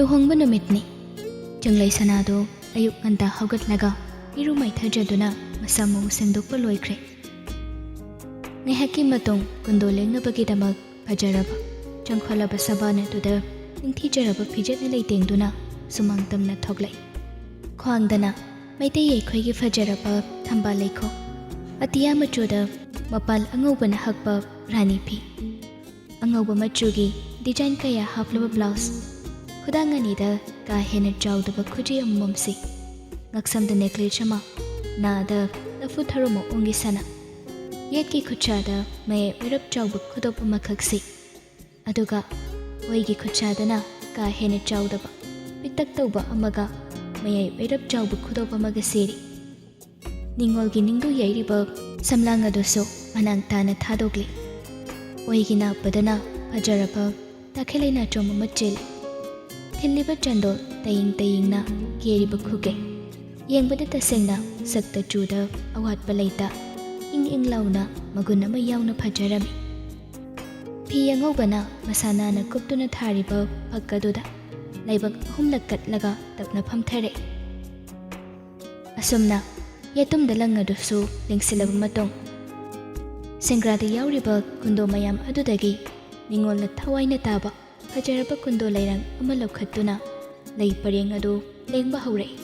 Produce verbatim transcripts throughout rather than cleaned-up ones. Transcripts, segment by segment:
ꯂꯨꯍꯣꯡꯕ ꯅꯨꯃꯤꯠꯅꯤ꯫ ꯆꯤꯡꯂꯩ ꯁꯅꯥꯗꯣ ꯑꯌꯨꯛ ꯉꯟꯇꯥ ꯍꯧꯒꯠꯂꯒ ꯏꯔꯨ ꯃꯥꯏꯊꯖꯗꯨꯅ ꯃꯁꯝ ꯃꯎ ꯁꯦꯡꯗꯣꯛꯄ ꯂꯣꯏꯈ꯭ꯔꯦ꯫ ꯉꯥꯏꯍꯥꯛꯀꯤ ꯃꯇꯨꯡ ꯀꯨꯟꯗꯣ ꯂꯦꯡꯅꯕꯒꯤꯗꯃꯛ ꯐꯖꯔꯕ ꯆꯪꯈꯣꯜꯂꯕ ꯁꯕꯥꯟ ꯑꯗꯨꯗ ꯅꯤꯡꯊꯤꯖꯔꯕ ꯐꯤꯖꯦꯠꯅ ꯂꯩꯇꯦꯡꯗꯨꯅ ꯁꯨꯃꯥꯡ ꯇꯝꯅ ꯊꯣꯛꯂꯛꯏ꯫ ꯈ꯭ꯋꯥꯡꯗꯅ ꯃꯩꯇꯩ ꯑꯩꯈꯣꯏꯒꯤ ꯐꯖꯔꯕ ꯊꯝꯕꯥꯜ ꯂꯩꯈꯣꯛ, ꯑꯇꯤꯌꯥ ꯃꯆꯨꯗ ꯃꯄꯥꯜ ꯑꯉꯧꯕꯅ ꯍꯛꯄ ꯔꯥꯅꯤ ꯐꯤ, ꯑꯉꯧꯕ ꯃꯆꯨꯒꯤ ꯗꯤꯖꯥꯏꯟ ꯀꯌꯥ ꯍꯥꯞꯂꯕ ꯕ꯭ꯂꯥꯎꯁ, ꯈꯨꯗꯥꯡ ꯑꯅꯤꯗ ꯀꯥ ꯍꯦꯟꯅ ꯆꯥꯎꯗꯕ ꯈꯨꯖꯤ ꯑꯃꯃꯝꯁꯤ, ꯉꯛꯁꯝꯗ ꯅꯦꯀ꯭ꯂꯦꯁ ꯑꯃ, ꯅꯥꯗ ꯂꯐꯨ ꯊꯔꯣ ꯃꯑꯣꯡꯒꯤ ꯁꯅꯥ, ꯌꯦꯠꯀꯤ ꯈꯨꯠꯁꯥꯗ ꯃꯌꯥꯏ ꯑꯣꯏꯔꯞ ꯆꯥꯎꯕ ꯈꯨꯗꯣꯞ ꯑꯃꯈꯛꯁꯤ, ꯑꯗꯨꯒ ꯑꯣꯏꯒꯤ ꯈꯨꯠꯁꯥꯗꯅ ꯀꯥ ꯍꯦꯟꯅ ꯆꯥꯎꯗꯕ ꯄꯤꯛꯇꯛ ꯇꯧꯕ ꯑꯃꯒ ꯃꯌꯥꯏ ꯑꯣꯏꯔꯞ ꯆꯥꯎꯕ ꯈꯨꯗꯣꯞ ꯑꯃꯒ ꯁꯤꯔꯤ꯫ ꯅꯤꯉꯣꯜꯒꯤ ꯅꯤꯡꯗꯨ ꯌꯩꯔꯤꯕ ꯁꯝꯂꯥꯡ ꯑꯗꯨꯁꯨ ꯃꯅꯥꯡ ꯇꯥꯅ ꯊꯥꯗꯣꯛꯂꯤ꯫ ꯑꯣꯏꯒꯤ ꯅꯥꯞꯄꯗꯅ ꯐꯖꯔꯕ ꯇꯈꯦꯜꯂꯩ ꯅꯥꯆꯣꯝ ꯑꯃ ꯆꯦꯜꯂꯤ꯫ ꯊꯤꯜꯂꯤꯕ ꯆꯟꯗꯣꯜ ꯇꯌꯤꯡ ꯇꯌꯤꯡꯅ ꯀꯦꯔꯤꯕ ꯈꯨꯀꯦ, ꯌꯦꯡꯕꯗ ꯇꯁꯦꯡꯅ ꯁꯛꯇ ꯆꯨꯗ ꯑꯋꯥꯠꯄ ꯂꯩꯇ, ꯏꯪ ꯏꯪ ꯂꯥꯎꯅ ꯃꯒꯨꯟ ꯑꯃ ꯌꯥꯎꯅ ꯐꯖꯔꯝꯃꯤ꯫ ꯐꯤ ꯑꯉꯧꯕꯅ ꯃꯁꯥ ꯅꯥꯟꯅ ꯀꯨꯞꯇꯨꯅ ꯊꯥꯔꯤꯕ ꯐꯛ ꯑꯗꯨꯗ ꯂꯥꯏꯕꯛ ꯑꯍꯨꯝꯂꯛ ꯀꯠꯂꯒ ꯇꯞꯅ ꯐꯝꯊꯔꯛꯏ꯫ ꯑꯁꯨꯝꯅ ꯌꯦꯇꯨꯝꯗ ꯂꯪ ꯑꯗꯨꯁꯨ ꯂꯦꯡꯁꯤꯜꯂꯕ ꯃꯇꯨꯡ, ꯁꯦꯡꯒ꯭ꯔꯥꯗ ꯌꯥꯎꯔꯤꯕ ꯀꯨꯟꯗꯣ ꯃꯌꯥꯝ ꯑꯗꯨꯗꯒꯤ ꯅꯤꯉꯣꯜꯅ ꯊꯋꯥꯏꯅ ꯇꯥꯕ ꯐꯖꯔꯕ ꯀꯨꯟꯗꯣ ꯂꯩꯔꯪ ꯑꯃ ꯂꯧꯈꯠꯇꯨꯅ ꯂꯩ ꯄꯔꯦꯡ ꯑꯗꯨ ꯂꯦꯡꯕ ꯍꯧꯔꯛꯏ꯫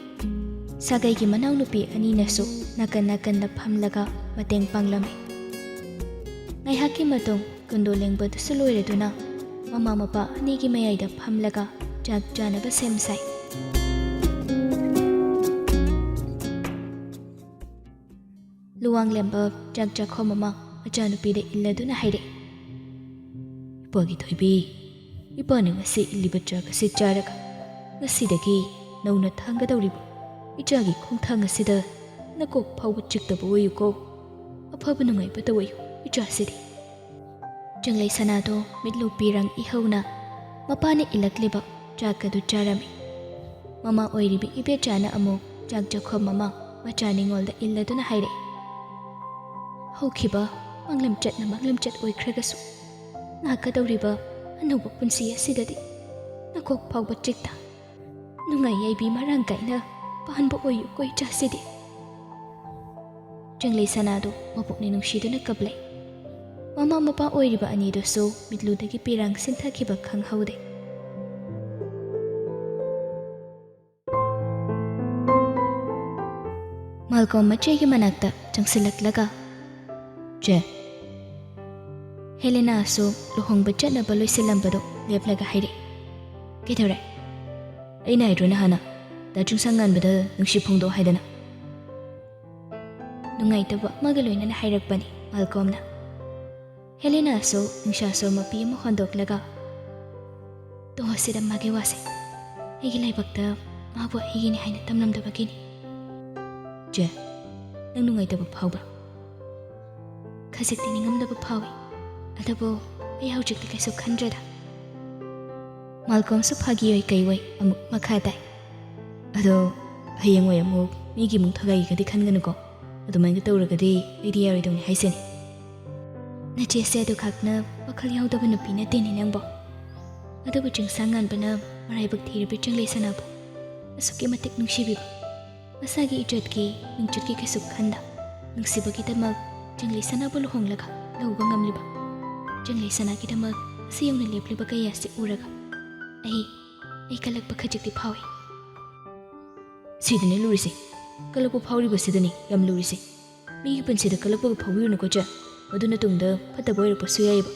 ꯁꯥꯒꯩꯒꯤ ꯃꯅꯥꯎꯅꯨꯄꯤ ꯑꯅꯤꯅꯁꯨ ꯅꯥꯀꯟ ꯅꯥꯀꯟꯗ ꯐꯝꯂꯒ ꯃꯇꯦꯡ ꯄꯥꯡꯂꯝꯃꯤ꯫ ꯉꯥꯏꯍꯥꯛꯀꯤ ꯃꯇꯨꯡ ꯀꯨꯟꯗꯣ ꯂꯦꯡꯕꯗꯨꯁꯨ ꯂꯣꯏꯔꯗꯨꯅ ꯃꯃꯥ ꯃꯄꯥ ꯑꯅꯤꯒꯤ ꯃꯌꯥꯏꯗ ꯐꯝꯂꯒ ꯆꯥꯛ ꯆꯥꯅꯕ ꯁꯦꯝ ꯁꯥꯏ꯫ ꯂꯨꯋꯥꯡꯂꯦꯝꯕ ꯆꯥꯛ ꯆꯥꯛꯈꯣꯝ ꯑꯃ ꯃꯆꯥꯅꯨꯄꯤꯗ ꯏꯜꯂꯗꯨꯅ ꯍꯥꯏꯔꯛꯏ, "ꯏꯄꯥꯒꯤ ꯊꯣꯏꯕꯤ, ꯏꯄꯥꯅ ꯉꯁꯤ ꯏꯜꯂꯤꯕ ꯆꯥꯛ ꯑꯁꯤ ꯆꯥꯔꯒ ꯉꯁꯤꯗꯒꯤ ꯅꯧꯅ ꯊꯥꯡꯒꯗꯧꯔꯤꯕ ꯏꯆꯥꯒꯤ ꯈꯣꯡꯊꯥꯡ ꯑꯁꯤꯗ ꯅꯀꯣꯛ ꯐꯥꯎꯕ ꯆꯤꯛꯇꯕ ꯑꯣꯏꯌꯨꯀꯣ꯫ ꯑꯐꯕ ꯅꯨꯡꯉꯥꯏꯕ ꯇꯧꯑꯣꯌꯨ ꯏꯆꯥꯁꯤꯗꯤ꯫" ꯆꯤꯡꯂꯩ ꯁꯅꯥꯗꯣ ꯃꯤꯠꯂꯨ ꯄꯤꯔꯪ ꯏꯍꯧꯅ ꯃꯄꯥꯅ ꯏꯜꯂꯛꯂꯤꯕ ꯆꯥꯛ ꯑꯗꯨ ꯆꯥꯔꯝꯃꯤ꯫ ꯃꯃꯥ ꯑꯣꯏꯔꯤꯕꯤ ꯏꯕꯦꯆꯥꯅ ꯑꯃꯨꯛ ꯆꯥꯛ ꯆꯥꯛꯈꯣꯝ ꯑꯃ ꯃꯆꯥ ꯅꯤꯉꯣꯜꯗ ꯏꯜꯂꯗꯨꯅ ꯍꯥꯏꯔꯛꯏ, "ꯍꯧꯈꯤꯕ ꯃꯥꯡꯂꯝꯆꯠꯅ ꯃꯥꯡꯂꯝꯆꯠ ꯑꯣꯏꯈ꯭ꯔꯒꯁꯨ, ꯂꯥꯛꯀꯗꯧꯔꯤꯕ ꯑꯅꯧꯕ ꯄꯨꯟꯁꯤ ꯑꯁꯤꯗꯗꯤ ꯅꯀꯣꯛ ꯐꯥꯎꯕ ꯆꯤꯛꯇ ꯅꯨꯡꯉꯥꯏ ꯌꯥꯏꯕꯤ ꯃꯔꯥꯡ ꯀꯥꯏꯅ ꯄꯥꯟꯕ ꯑꯣꯏꯌꯨꯀꯣ ꯏꯆꯥꯁꯤꯗꯤ꯫ ꯆꯤꯡꯂꯩ ꯁꯅꯥꯗꯨ ꯃꯄꯨꯛꯅꯤꯡ ꯅꯨꯡꯁꯤꯗꯨꯅ ꯀꯞꯂꯦ꯫ ꯃꯃꯥ ꯃꯄꯥ ꯑꯣꯏꯔꯤꯕ ꯑꯅꯤꯗꯨꯁꯨ ꯃꯤꯠꯂꯨꯗꯒꯤ ꯄꯤꯔꯥꯡ ꯁꯤꯟꯊꯈꯤꯕ ꯈꯪꯍꯧꯗꯦ꯫ ꯃꯥꯜꯀꯣꯝ ꯃꯆꯦꯒꯤ ꯃꯅꯥꯛꯇ ꯆꯪꯁꯤꯜꯂꯛꯂꯒ, "ꯆꯦ꯫" ꯍꯦꯂꯦꯅꯥꯁꯨ ꯂꯨꯍꯣꯡꯕ ꯆꯠꯅꯕ ꯂꯣꯏꯁꯤꯜꯂꯝꯕꯗꯣ ꯂꯦꯞꯂꯒ ꯍꯥꯏꯔꯛꯏ, "ꯀꯩꯗꯧꯔꯦ?" "ꯑꯩꯅ ꯍꯥꯏꯗ꯭ꯔꯣ ꯅꯍꯥꯟꯅ, ꯗꯥ ꯆꯤꯡꯁꯥꯡ ꯉꯥꯟꯕꯗ ꯅꯨꯡꯁꯤ ꯐꯣꯡꯗꯣꯛꯑꯣ ꯍꯥꯏꯗꯅ?" ꯅꯨꯡꯉꯥꯏꯇꯕ ꯑꯃꯒ ꯂꯣꯏꯅꯅ ꯍꯥꯏꯔꯛꯄꯅꯤ ꯃꯥꯜꯀꯣꯝꯅ꯫ ꯍꯦꯂꯦꯅꯥꯁꯨ ꯅꯨꯡꯁꯥ ꯁꯣꯔ ꯃꯄꯤ ꯑꯃ ꯍꯣꯟꯗꯣꯛꯂꯒ, "ꯇꯣꯛꯑꯁꯤꯗ ꯃꯥꯒꯤ ꯋꯥꯁꯦ꯫ ꯑꯩꯒꯤ ꯂꯥꯏꯕꯛꯇ ꯃꯥꯕꯨ ꯑꯩꯒꯤꯅꯤ ꯍꯥꯏꯅ ꯇꯝꯂꯝꯗꯕꯒꯤꯅꯤ꯫" "ꯆꯦ, ꯅꯪ ꯅꯨꯡꯉꯥꯏꯇꯕ ꯐꯥꯎꯕ꯭ꯔꯥ?" "ꯈꯖꯤꯛꯇꯤ ꯅꯤꯡꯉꯝꯗꯕ ꯐꯥꯎꯏ, ꯑꯗꯨꯕꯨ ꯑꯩ ꯍꯧꯖꯤꯛꯇꯤ ꯀꯩꯁꯨ ꯈꯟꯗ꯭ꯔꯦꯗ꯫" ꯃꯥꯜꯀꯣꯝꯁꯨ ꯐꯥꯒꯤ ꯑꯣꯏ ꯀꯩ ꯑꯣꯏ ꯑꯃꯨꯛ ꯃꯈꯥ ꯇꯥꯏ, "ꯑꯗꯣ ꯍꯌꯦꯡ ꯑꯣꯏ ꯑꯃꯨꯛ ꯃꯤꯒꯤ ꯏꯃꯨꯡ ꯊꯒꯥꯏꯒꯦꯒꯗꯤ ꯈꯟꯒꯅꯨꯀꯣ꯫ ꯑꯗꯨꯃꯥꯏꯅ ꯇꯧꯔꯒꯗꯤ ꯑꯩꯗꯤ ꯌꯥꯔꯣꯏꯗꯧꯅꯤ ꯍꯥꯏꯁꯤꯅꯤ꯫" "ꯅꯆꯦꯁꯦ ꯑꯗꯨꯈꯛꯅ ꯋꯥꯈꯜ ꯌꯥꯎꯗꯕ ꯅꯨꯄꯤ ꯅꯠꯇꯦꯅꯦ ꯅꯪꯕꯣ꯫ ꯑꯗꯨꯕꯨ ꯆꯤꯡꯁꯥꯡ ꯉꯥꯟꯕꯅ ꯃꯔꯥꯏꯕꯛ ꯊꯤꯔꯕꯤ ꯆꯤꯡꯂꯩ ꯁꯅꯥꯕꯨ ꯑꯁꯨꯛꯀꯤ ꯃꯇꯤꯛ ꯅꯨꯡꯁꯤꯕꯤꯕ, ꯃꯁꯥꯒꯤ ꯏꯖꯠꯀꯤ ꯃꯤꯡꯆꯠꯀꯤ ꯀꯩꯁꯨ ꯈꯟꯗ, ꯅꯨꯡꯁꯤꯕꯒꯤꯗꯃꯛ ꯆꯤꯡꯂꯩ ꯁꯅꯥꯕꯨ ꯂꯨꯍꯣꯡꯂꯒ ꯂꯧꯕ ꯉꯝꯂꯤꯕ, ꯆꯤꯡꯂꯩ ꯁꯅꯥꯒꯤꯗꯃꯛ ꯑꯁꯤ ꯌꯧꯅ ꯂꯦꯞꯂꯤꯕ ꯀꯌꯥꯁꯤ ꯎꯔꯒ ꯑꯩ, ꯑꯩ ꯀꯜꯂꯛꯄ ꯈꯖꯤꯛꯇꯤ ꯐꯥꯎꯏ꯫" "ꯁꯤꯗꯅꯤ ꯂꯨꯔꯤꯁꯦ꯫ ꯀꯜꯂꯛꯄ ꯐꯥꯎꯔꯤꯕꯁꯤꯗꯅꯤ ꯌꯥꯝ ꯂꯨꯔꯤꯁꯦ꯫ ꯃꯤꯒꯤ ꯄꯨꯟꯁꯤꯗ ꯀꯜꯂꯛꯄꯒ ꯐꯥꯎꯕꯤꯔꯨꯅꯨꯀꯣ ꯆꯦ꯫ ꯃꯗꯨꯅ ꯇꯨꯡꯗ ꯐꯠꯇꯕ ꯑꯣꯏꯔꯛꯄꯁꯨ ꯌꯥꯏꯌꯦꯕ꯫"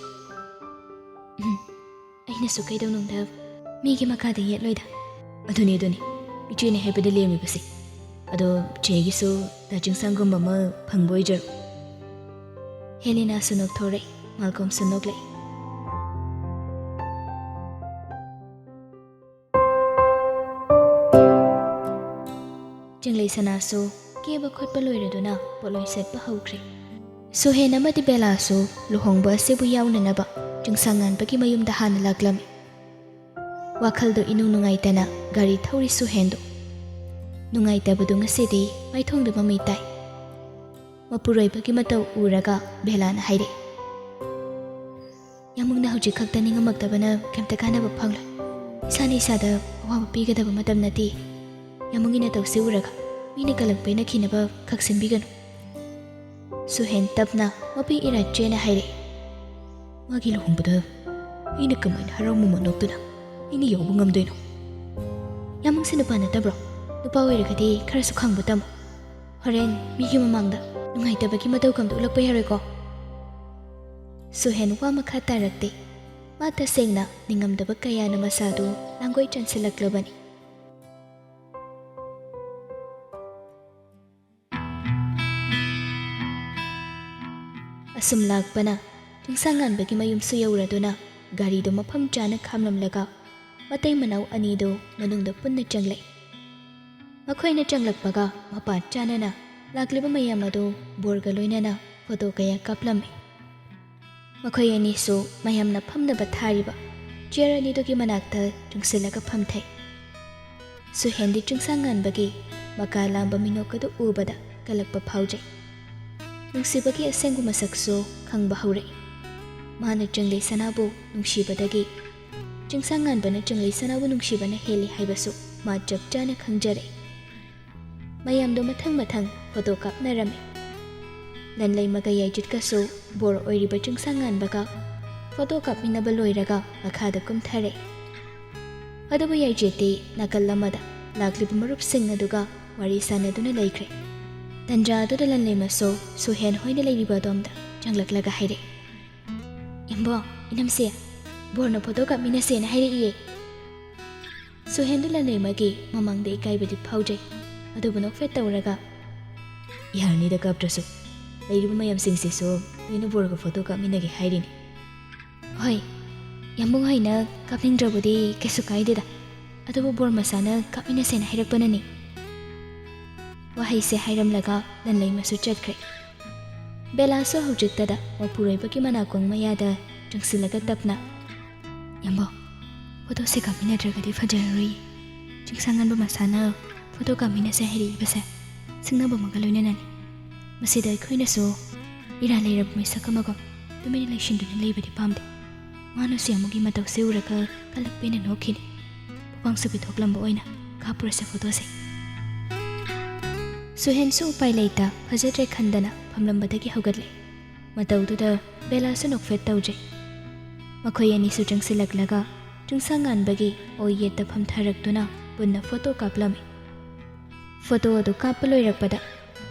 "ꯎꯝ, ꯑꯩꯅꯁꯨ ꯀꯩꯗꯧꯅꯨꯡꯗ ꯃꯤꯒꯤ ꯃꯈꯥꯗ ꯌꯦꯠꯂꯣꯏꯗ꯫" "ꯑꯗꯨꯅꯤ, ꯑꯗꯨꯅꯤ꯫ ꯏꯆꯦꯅꯦ ꯍꯥꯏꯕꯗ ꯂꯦꯝꯃꯤꯕꯁꯦ꯫ ꯑꯗꯣ ꯆꯦꯒꯤꯁꯨ ꯗꯥ ꯆꯤꯡꯁꯥꯡꯒꯨꯝꯕ ꯑꯃ ꯐꯪꯕ ꯑꯣꯏꯖꯔꯣ꯫" ꯍꯦꯂꯦꯅꯥꯁꯨ ꯅꯣꯛꯊꯣꯔꯛꯏ, ꯃꯥꯜꯀꯣꯝꯁꯨ ꯅꯣꯛꯂꯛꯏ꯫ ꯆꯤꯡꯂꯩ ꯁꯅꯥꯁꯨ ꯀꯦꯕ ꯈꯣꯠꯄ ꯂꯣꯏꯔꯗꯨꯅ ꯄꯣꯠꯂꯣꯏ ꯁꯦꯠꯄ ꯍꯧꯈ꯭ꯔꯦ꯫ ꯁꯨꯍꯦꯟ ꯑꯃꯗꯤ ꯕꯦꯂꯥꯁꯨ ꯂꯨꯍꯣꯡꯕ ꯑꯁꯤꯕꯨ ꯌꯥꯎꯅꯅꯕ ꯆꯤꯡꯁꯥꯡ ꯉꯥꯟꯕꯒꯤ ꯃꯌꯨꯝꯗ ꯍꯥꯟꯅ ꯂꯥꯛꯂꯝꯃꯤ꯫ ꯋꯥꯈꯜꯗꯣ ꯏꯅꯨꯡ ꯅꯨꯡꯉꯥꯏꯇꯅ ꯒꯥꯔꯤ ꯊꯧꯔꯤ ꯁꯨꯍꯦꯟꯗꯣ꯫ ꯅꯨꯡꯉꯥꯏꯇꯕꯗꯨ ꯉꯁꯤꯗꯤ ꯃꯥꯏꯊꯣꯡꯗ ꯃꯃꯤ ꯇꯥꯏ꯫ ꯃꯄꯨꯔꯣꯏꯕꯒꯤ ꯃꯇꯧ ꯎꯔꯒ ꯕꯦꯂꯥꯅ ꯍꯥꯏꯔꯛꯏ, "ꯌꯥꯝꯕꯨꯡꯅ ꯍꯧꯖꯤꯛ ꯈꯛꯇ ꯅꯤꯡꯉꯝꯃꯛꯇꯕꯅ ꯀꯩꯝꯇ ꯀꯥꯟꯅꯕ ꯐꯪꯂꯣꯏ꯫ ꯏꯁꯥꯅ ꯏꯁꯥꯗ ꯑꯋꯥꯕ ꯄꯤꯒꯗꯕ ꯃꯇꯝ ꯅꯠꯇꯦ꯫ ꯌꯥꯝꯕꯨꯡꯒꯤ ꯅꯇꯧꯁꯤ ꯎꯔꯒ ꯃꯤꯅ ꯀꯂꯛ ꯄꯦꯟꯅꯈꯤꯅꯕ ꯈꯛ ꯁꯤꯟꯕꯤꯒꯅꯨ꯫ ꯁꯨꯍꯦꯟ ꯇꯞꯅ ꯃꯄꯤ ꯏꯔꯥ ꯆꯦꯅ ꯍꯥꯏꯔꯛꯏ꯫ ꯃꯥꯒꯤ ꯂꯨꯍꯣꯡꯕꯗ ꯑꯩꯅ ꯀꯃꯥꯏꯅ ꯍꯔꯥꯎ ꯃꯃꯣꯟ ꯅꯣꯛꯇꯨꯅ ꯑꯩꯅ ꯌꯥꯎꯕ ꯉꯝꯗꯣꯏꯅꯣ? ꯌꯥꯝꯕꯨꯡꯁꯦ ꯅꯨꯄꯥ ꯅꯠꯇꯕ꯭ꯔꯣ? ꯅꯨꯄꯥ ꯑꯣꯏꯔꯒꯗꯤ ꯈꯔꯁꯨ ꯈꯪꯕ ꯇꯝꯃꯨ꯫ ꯍꯣꯔꯦꯟ ꯃꯤꯒꯤ ꯃꯃꯥꯡꯗ ꯅꯨꯡꯉꯥꯏꯇꯕꯒꯤ ꯃꯇꯧ ꯀꯝꯗ ꯎꯠꯂꯛꯄ ꯌꯥꯔꯣꯏꯀꯣ꯫ ꯁꯨꯍꯦꯟ ꯋꯥ ꯃꯈꯥ ꯇꯥꯔꯛꯇꯦ꯫ ꯃꯥ ꯇꯁꯦꯡꯅ ꯅꯤꯡꯉꯝꯗꯕ ꯀꯌꯥꯅ ꯃꯁꯥꯗꯨ ꯂꯥꯡꯒꯣꯏ ꯆꯟꯁꯤꯜꯂꯛꯂꯕꯅꯤ꯫ ꯑꯁꯨꯝ ꯂꯥꯛꯄꯅ ꯆꯤꯡꯁꯥꯡꯉꯥꯟꯕꯒꯤ ꯃꯌꯨꯝꯁꯨ ꯌꯧꯔꯗꯨꯅ ꯒꯥꯔꯤꯗꯨ ꯃꯐꯝ ꯆꯥꯅ ꯈꯥꯝꯂꯝꯂꯒ ꯃꯇꯩ ꯃꯅꯥꯎ ꯑꯅꯤꯗꯨ ꯃꯅꯨꯡꯗ ꯄꯨꯟꯅ ꯆꯪꯂꯛꯏ꯫ ꯃꯈꯣꯏꯅ ꯆꯪꯂꯛꯄꯒ ꯃꯄꯥ ꯆꯥꯅꯅ ꯂꯥꯛꯂꯤꯕ ꯃꯌꯥꯝ ꯑꯗꯨ ꯕꯣꯔꯒ ꯂꯣꯏꯅꯅ ꯐꯣꯇꯣ ꯀꯌꯥ ꯀꯥꯞꯂꯝꯃꯤ꯫ ꯃꯈꯣꯏ ꯑꯅꯤꯁꯨ ꯃꯌꯥꯝꯅ ꯐꯝꯅꯕ ꯊꯥꯔꯤꯕ ꯆꯤꯌꯔ ꯑꯅꯤꯗꯨꯒꯤ ꯃꯅꯥꯛꯇ ꯆꯪꯁꯤꯜꯂꯒ ꯐꯝꯊꯩ꯫ ꯁꯨꯍꯦꯟꯗꯤ ꯆꯤꯡꯁꯥꯡꯉꯥꯟꯕꯒꯤ ꯃꯀꯥ ꯂꯥꯝꯕ ꯃꯤꯅꯣꯛ ꯑꯗꯨ ꯎꯕꯗ ꯀꯜꯂꯛꯄ ꯐꯥꯎꯖꯩ꯫ ꯅꯨꯡꯁꯤꯕꯒꯤ ꯑꯁꯦꯡꯕ ꯃꯁꯛꯁꯨ ꯈꯪꯕ ꯍꯧꯔꯛꯏ꯫ ꯃꯥꯅ ꯆꯪꯂꯩ ꯁꯅꯥꯕꯨ ꯅꯨꯡꯁꯤꯕꯗꯒꯤ ꯆꯤꯡꯁꯥꯡꯉꯥꯟꯕꯅ ꯆꯪꯂꯩ ꯁꯅꯥꯕꯨ ꯅꯨꯡꯁꯤꯕꯅ ꯍꯦꯜꯂꯤ ꯍꯥꯏꯕꯁꯨ ꯃꯥ ꯆꯞ ꯆꯥꯅ ꯈꯪꯖꯔꯦ꯫ ꯃꯌꯥꯝꯗꯣ ꯃꯊꯪ ꯃꯊꯪ ꯐꯣꯇꯣ ꯀꯥꯞꯅꯔꯝꯃꯤ꯫ ꯂꯟꯂꯩꯃꯒ ꯌꯥꯏꯖꯤꯠꯀꯁꯨ ꯕꯣꯔ ꯑꯣꯏꯔꯤꯕ ꯆꯤꯡꯁꯥꯡꯉꯥꯟꯕꯒ ꯐꯣꯇꯣ ꯀꯥꯞꯃꯤꯟꯅꯕ ꯂꯣꯏꯔꯒ ꯃꯈꯥꯗ ꯀꯨꯝꯊꯔꯛꯏ꯫ ꯑꯗꯨꯕꯨ ꯌꯥꯏꯖꯤꯠꯇꯤ ꯅꯥꯀꯜ ꯑꯃꯗ ꯂꯥꯛꯂꯤꯕ ꯃꯔꯨꯞꯁꯤꯡ ꯑꯗꯨꯒ ꯋꯥꯔꯤ ꯁꯥꯟꯅꯗꯨꯅ ꯂꯩꯈ꯭ꯔꯦ꯫ ꯇꯟꯖꯥ ꯑꯗꯨꯗ ꯂꯟꯂꯩꯃꯁꯨ ꯁꯨꯍꯦꯟ ꯍꯣꯏꯅ ꯂꯩꯔꯤꯕ ꯑꯗꯣꯝꯗ ꯆꯪꯂꯛꯂꯒ ꯍꯥꯏꯔꯛꯏ, "ꯏꯝꯕꯣ, ꯏꯅꯝꯁꯦ, ꯕꯣꯔꯅ ꯐꯣꯇꯣ ꯀꯥꯞꯃꯤꯟꯅꯁꯦꯅ ꯍꯥꯏꯔꯛꯏꯌꯦ꯫" ꯁꯨꯍꯦꯟꯗꯨ ꯂꯟꯂꯩꯃꯒꯤ ꯃꯃꯥꯡꯗ ꯏꯀꯥꯏꯕꯗꯤ ꯐꯥꯎꯖꯩ, ꯑꯗꯨꯕꯨ ꯅꯣꯛꯐꯦꯠ ꯇꯧꯔꯒ, "ꯌꯥꯔꯅꯤꯗ ꯀꯥꯞꯇ꯭ꯔꯁꯨ, ꯂꯩꯔꯤꯕ ꯃꯌꯥꯝꯁꯤꯡꯁꯤꯁꯨ ꯂꯣꯏꯅ ꯕꯣꯔꯒ ꯐꯣꯇꯣ ꯀꯥꯞꯃꯤꯟꯅꯒꯦ ꯍꯥꯏꯔꯤꯅꯤ꯫" "ꯍꯣꯏ, ꯌꯥꯝꯕꯨꯡ ꯍꯣꯏꯅ ꯀꯥꯞꯅꯤꯡꯗ꯭ꯔꯕꯨꯗꯤ ꯀꯩꯁꯨ ꯀꯥꯏꯗꯦꯗ, ꯑꯗꯨꯕꯨ ꯕꯣꯔ ꯃꯁꯥꯅ ꯀꯥꯞꯃꯤꯟꯅꯁꯦꯅ ꯍꯥꯏꯔꯛꯄꯅꯅꯤ꯫" ꯋꯥꯍꯩꯁꯦ ꯍꯥꯏꯔꯝꯂꯒ ꯂꯟꯂꯩꯃꯁꯨ ꯆꯠꯈ꯭ꯔꯦ꯫ ꯕꯦꯂꯥꯁꯨ ꯍꯧꯖꯤꯛꯇꯗ ꯃꯄꯨꯔꯣꯏꯕꯒꯤ ꯃꯅꯥꯀꯣꯡ ꯃꯌꯥꯗ ꯆꯪꯁꯤꯜꯂꯒ ꯇꯞꯅ, "ꯌꯥꯝꯕꯣ, ꯐꯣꯇꯣꯁꯦ ꯀꯥꯞꯃꯤꯟꯅꯗ꯭ꯔꯒꯗꯤ ꯐꯖꯔꯔꯣꯏ꯫ ꯆꯤꯡꯁꯥꯡꯉꯥꯟꯕ ꯃꯁꯥꯅ ꯐꯣꯇꯣ ꯀꯥꯞꯃꯤꯟꯅꯁꯦ ꯍꯥꯏꯔꯛꯏꯕꯁꯦ ꯁꯤꯡꯅꯕ ꯑꯃꯒ ꯂꯣꯏꯅꯅꯅꯤ꯫ ꯃꯁꯤꯗ ꯑꯩꯈꯣꯏꯅꯁꯨ ꯏꯔꯥ ꯂꯩꯔꯕ ꯃꯤꯁꯛ ꯑꯃꯒꯨꯝ ꯇꯨꯃꯤꯟꯅ ꯂꯩꯁꯤꯟꯗꯨꯅ ꯂꯩꯕꯗꯤ ꯄꯥꯝꯗꯦ꯫" ꯃꯥꯅꯁꯨ ꯌꯥꯝꯕꯨꯡꯒꯤ ꯃꯇꯧꯁꯦ ꯎꯔꯒ ꯀꯜꯂꯛ ꯄꯦꯟꯅ ꯅꯣꯛꯈꯤꯅꯤ꯫ ꯋꯥꯡꯁꯨ ꯄꯤꯊꯣꯛꯂꯝꯕ ꯑꯣꯏꯅ ꯀꯥꯞꯄꯨꯔꯁꯦ ꯐꯣꯇꯣꯁꯦ꯫ ꯁꯨꯍꯦꯟꯁꯨ ꯎꯄꯥꯏ ꯂꯩꯇ ꯐꯖꯗ꯭ꯔꯦ ꯈꯟꯗꯅ ꯐꯝꯂꯝꯕꯗꯒꯤ ꯍꯧꯒꯠꯂꯦ꯫ ꯃꯇꯧꯗꯨꯗ ꯕꯦꯂꯥꯁꯨ ꯅꯣꯛꯐꯦꯠ ꯇꯧꯗ꯭ꯔꯦ꯫ ꯃꯈꯣꯏ ꯑꯅꯤꯁꯨ ꯆꯪꯁꯤꯜꯂꯛꯂꯒ ꯆꯤꯡꯁꯥꯡ ꯉꯥꯟꯕꯒꯤ ꯑꯣꯏ ꯌꯦꯠꯇ ꯐꯝꯊꯔꯛꯇꯨꯅ ꯄꯨꯟꯅ ꯐꯣꯇꯣ ꯀꯥꯞꯂꯝꯃꯤ꯫ ꯐꯣꯇꯣ ꯑꯗꯨ ꯀꯥꯞꯄ ꯂꯣꯏꯔꯛꯄꯗ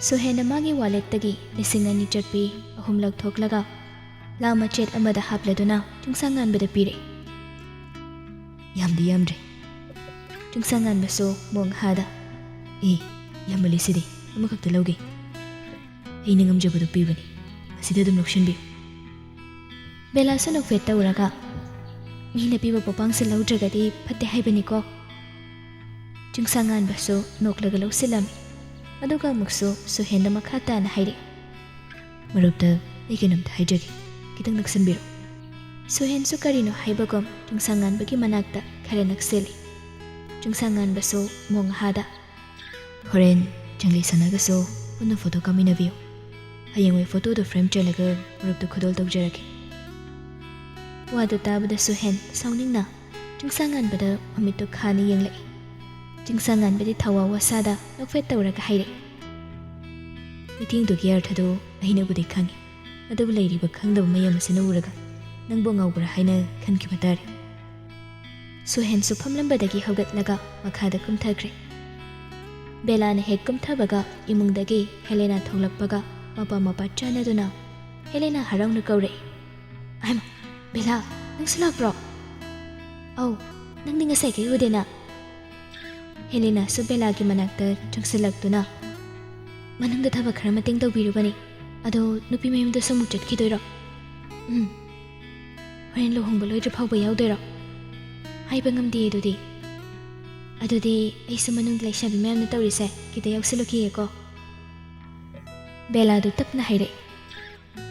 ꯁꯨꯍꯦꯟꯅ ꯃꯥꯒꯤ ꯋꯥꯂꯦꯠꯇꯒꯤ ꯂꯤꯁꯤꯡ ꯑꯅꯤ ꯆꯠꯄꯤ ꯑꯍꯨꯝ ꯂꯧꯊꯣꯛꯂꯒ ꯂꯥ ꯃꯆꯦꯠ ꯑꯃꯗ ꯍꯥꯞꯂꯗꯨꯅ ꯆꯤꯡꯁꯥꯡ ꯉꯥꯟꯕꯗ ꯄꯤꯔꯦ꯫ ꯌꯥꯝꯗꯤ ꯌꯥꯝꯗ꯭ꯔꯦ꯫ ꯆꯤꯡꯁꯥꯡ ꯉꯥꯟꯕꯁꯨ ꯃꯣꯡ ꯍꯥꯗ, "ꯑꯦ, ꯌꯥꯝꯃꯜꯂꯤ ꯁꯤꯗꯤ, ꯑꯃꯈꯛꯇ ꯂꯧꯒꯦ꯫ ꯑꯩꯅ ꯉꯝꯖꯕꯗꯨ ꯄꯤꯕꯅꯤ, ꯃꯁꯤꯗ ꯑꯗꯨꯝ ꯂꯧꯁꯤꯟꯕꯤꯌꯨ꯫" ꯕꯦꯂꯥꯁꯨ ꯅꯣꯛꯐꯦꯠ ꯇꯧꯔꯒ, "ꯃꯤꯅ ꯄꯤꯕ ꯄꯣꯄꯥꯡꯁꯦ ꯂꯧꯗ꯭ꯔꯒꯗꯤ ꯐꯠꯇꯦ ꯍꯥꯏꯕꯅꯤꯀꯣ꯫" ꯆꯤꯡꯁꯥꯡ ꯉꯥꯟꯕꯁꯨ ꯅꯣꯛꯂꯒ ꯂꯧꯁꯤꯜꯂꯝꯃꯤ꯫ ꯑꯗꯨꯒ ꯑꯃꯨꯛꯁꯨ ꯁꯨꯍꯦꯟꯗ ꯃꯈꯥ ꯇꯥꯅ ꯍꯥꯏꯔꯛꯏ, "ꯃꯔꯨꯞꯇ ꯑꯩ ꯀꯩꯅꯣꯝꯇ ꯍꯥꯏꯖꯒꯦ, ꯈꯤꯇꯪ ꯅꯛꯁꯟꯕꯤꯔꯣ꯫" ꯁꯨꯍꯦꯟꯁꯨ ꯀꯔꯤꯅꯣ ꯍꯥꯏꯕꯒꯨꯝ ꯆꯤꯡꯁꯥꯡ ꯉꯥꯟꯕꯒꯤ ꯃꯅꯥꯛꯇ ꯈꯔ ꯅꯛꯁꯤꯜꯂꯤ꯫ ꯆꯤꯡꯁꯥꯡ ꯉꯥꯟꯕꯁꯨ ꯃꯣꯡ ꯍꯥꯗ, "ꯍꯣꯔꯦꯟ ꯆꯪꯂꯩ ꯁꯅꯥꯒꯁꯨ ꯄꯨꯟꯅ ꯐꯣꯇꯣ ꯀꯥꯞꯃꯤꯟꯅꯕꯤꯌꯨ꯫ ꯍꯌꯦꯡꯋꯥꯏ ꯐꯣꯇꯣꯗꯣ ꯐ꯭ꯔꯦꯝ ꯆꯜꯂꯒ ꯃꯔꯨꯞꯇ ꯈꯨꯗꯣꯜ ꯇꯧꯖꯔꯒꯦ꯫" ꯋꯥꯗꯨ ꯇꯥꯕꯗ ꯁꯨꯍꯦꯟ ꯁꯥꯎꯅꯤꯡꯅ ꯆꯤꯡꯁꯥꯡ ꯉꯥꯟꯕꯗ ꯃꯃꯤꯠꯇꯨ ꯈꯥꯅ ꯌꯦꯡꯂꯛꯏ꯫ ꯆꯤꯡꯁꯥꯡ ꯉꯥꯟꯕꯗꯤ ꯊꯋꯥ ꯋꯥꯁꯥꯗ ꯅꯣꯛꯐꯦꯠ ꯇꯧꯔꯒ ꯍꯥꯏꯔꯛꯏ, "ꯃꯤꯠꯌꯦꯡꯗꯨꯒꯤ ꯑꯔꯊꯗꯨ ꯑꯩꯅꯕꯨꯗꯤ ꯈꯪꯏ, ꯑꯗꯨꯕꯨ ꯂꯩꯔꯤꯕ ꯈꯪꯗꯕ ꯃꯌꯥꯝ ꯑꯁꯤꯅ ꯎꯔꯒ ꯅꯪꯕꯨ ꯉꯥꯎꯕ꯭ꯔꯥ ꯍꯥꯏꯅ ꯈꯟꯈꯤꯕ ꯇꯥꯔꯦ꯫" ꯁꯨꯍꯦꯟꯁꯨ ꯐꯝꯂꯝꯕꯗꯒꯤ ꯍꯧꯒꯠꯂꯒ ꯃꯈꯥꯗ ꯀꯨꯝꯊꯈ꯭ꯔꯦ꯫ ꯕꯦꯂꯥꯅ ꯍꯦꯛ ꯀꯨꯝꯊꯕꯒ ꯏꯃꯨꯡꯗꯒꯤ ꯍꯦꯂꯦꯅꯥ ꯊꯣꯛꯂꯛꯄꯒ ꯃꯄꯥ ꯃꯄꯥ ꯆꯥꯟꯅꯗꯨꯅ ꯍꯦꯂꯦꯅꯥ ꯍꯔꯥꯎꯅ ꯀꯧꯔꯛꯏ, "ꯑꯍꯩꯃꯥ, ꯕꯦꯂꯥ, ꯅꯪꯁꯨ ꯂꯥꯛꯄ꯭ꯔꯣ? ꯑꯧ, ꯅꯪꯗꯤ ꯉꯁꯥꯏꯈꯩ ꯎꯗꯦꯅ꯫" ꯍꯦꯂꯦꯅꯥꯁꯨ ꯕꯦꯂꯥꯒꯤ ꯃꯅꯥꯛꯇ ꯆꯪꯁꯤꯜꯂꯛꯇꯨꯅ, "ꯃꯅꯨꯡꯗ ꯊꯕꯛ ꯈꯔ ꯃꯇꯦꯡ ꯇꯧꯕꯤꯔꯨꯕꯅꯤ꯫ ꯑꯗꯣ ꯅꯨꯄꯤ ꯃꯌꯨꯝꯗꯁꯨ ꯑꯃꯨꯛ ꯆꯠꯈꯤꯗꯣꯏꯔꯣ?" "ꯎꯝ, ꯍꯣꯔꯦꯟ ꯂꯨꯍꯣꯡꯕ ꯂꯣꯏꯗ꯭ꯔꯤ ꯐꯥꯎꯕ ꯌꯥꯎꯗꯣꯏꯔꯣ?" "ꯍꯥꯏꯕ ꯉꯝꯗꯦ ꯑꯗꯨꯗꯤ꯫ ꯑꯗꯨꯗꯤ ꯑꯩꯁꯨ ꯃꯅꯨꯡꯗ ꯂꯩꯁꯥꯕꯤ ꯃꯌꯥꯝꯅ ꯇꯧꯔꯤꯁꯦ ꯈꯤꯇ ꯌꯥꯎꯁꯤꯜꯂꯨꯈꯤꯒꯦꯀꯣ꯫" ꯕꯦꯂꯥꯗꯨ ꯇꯞꯅ ꯍꯥꯏꯔꯛꯏ,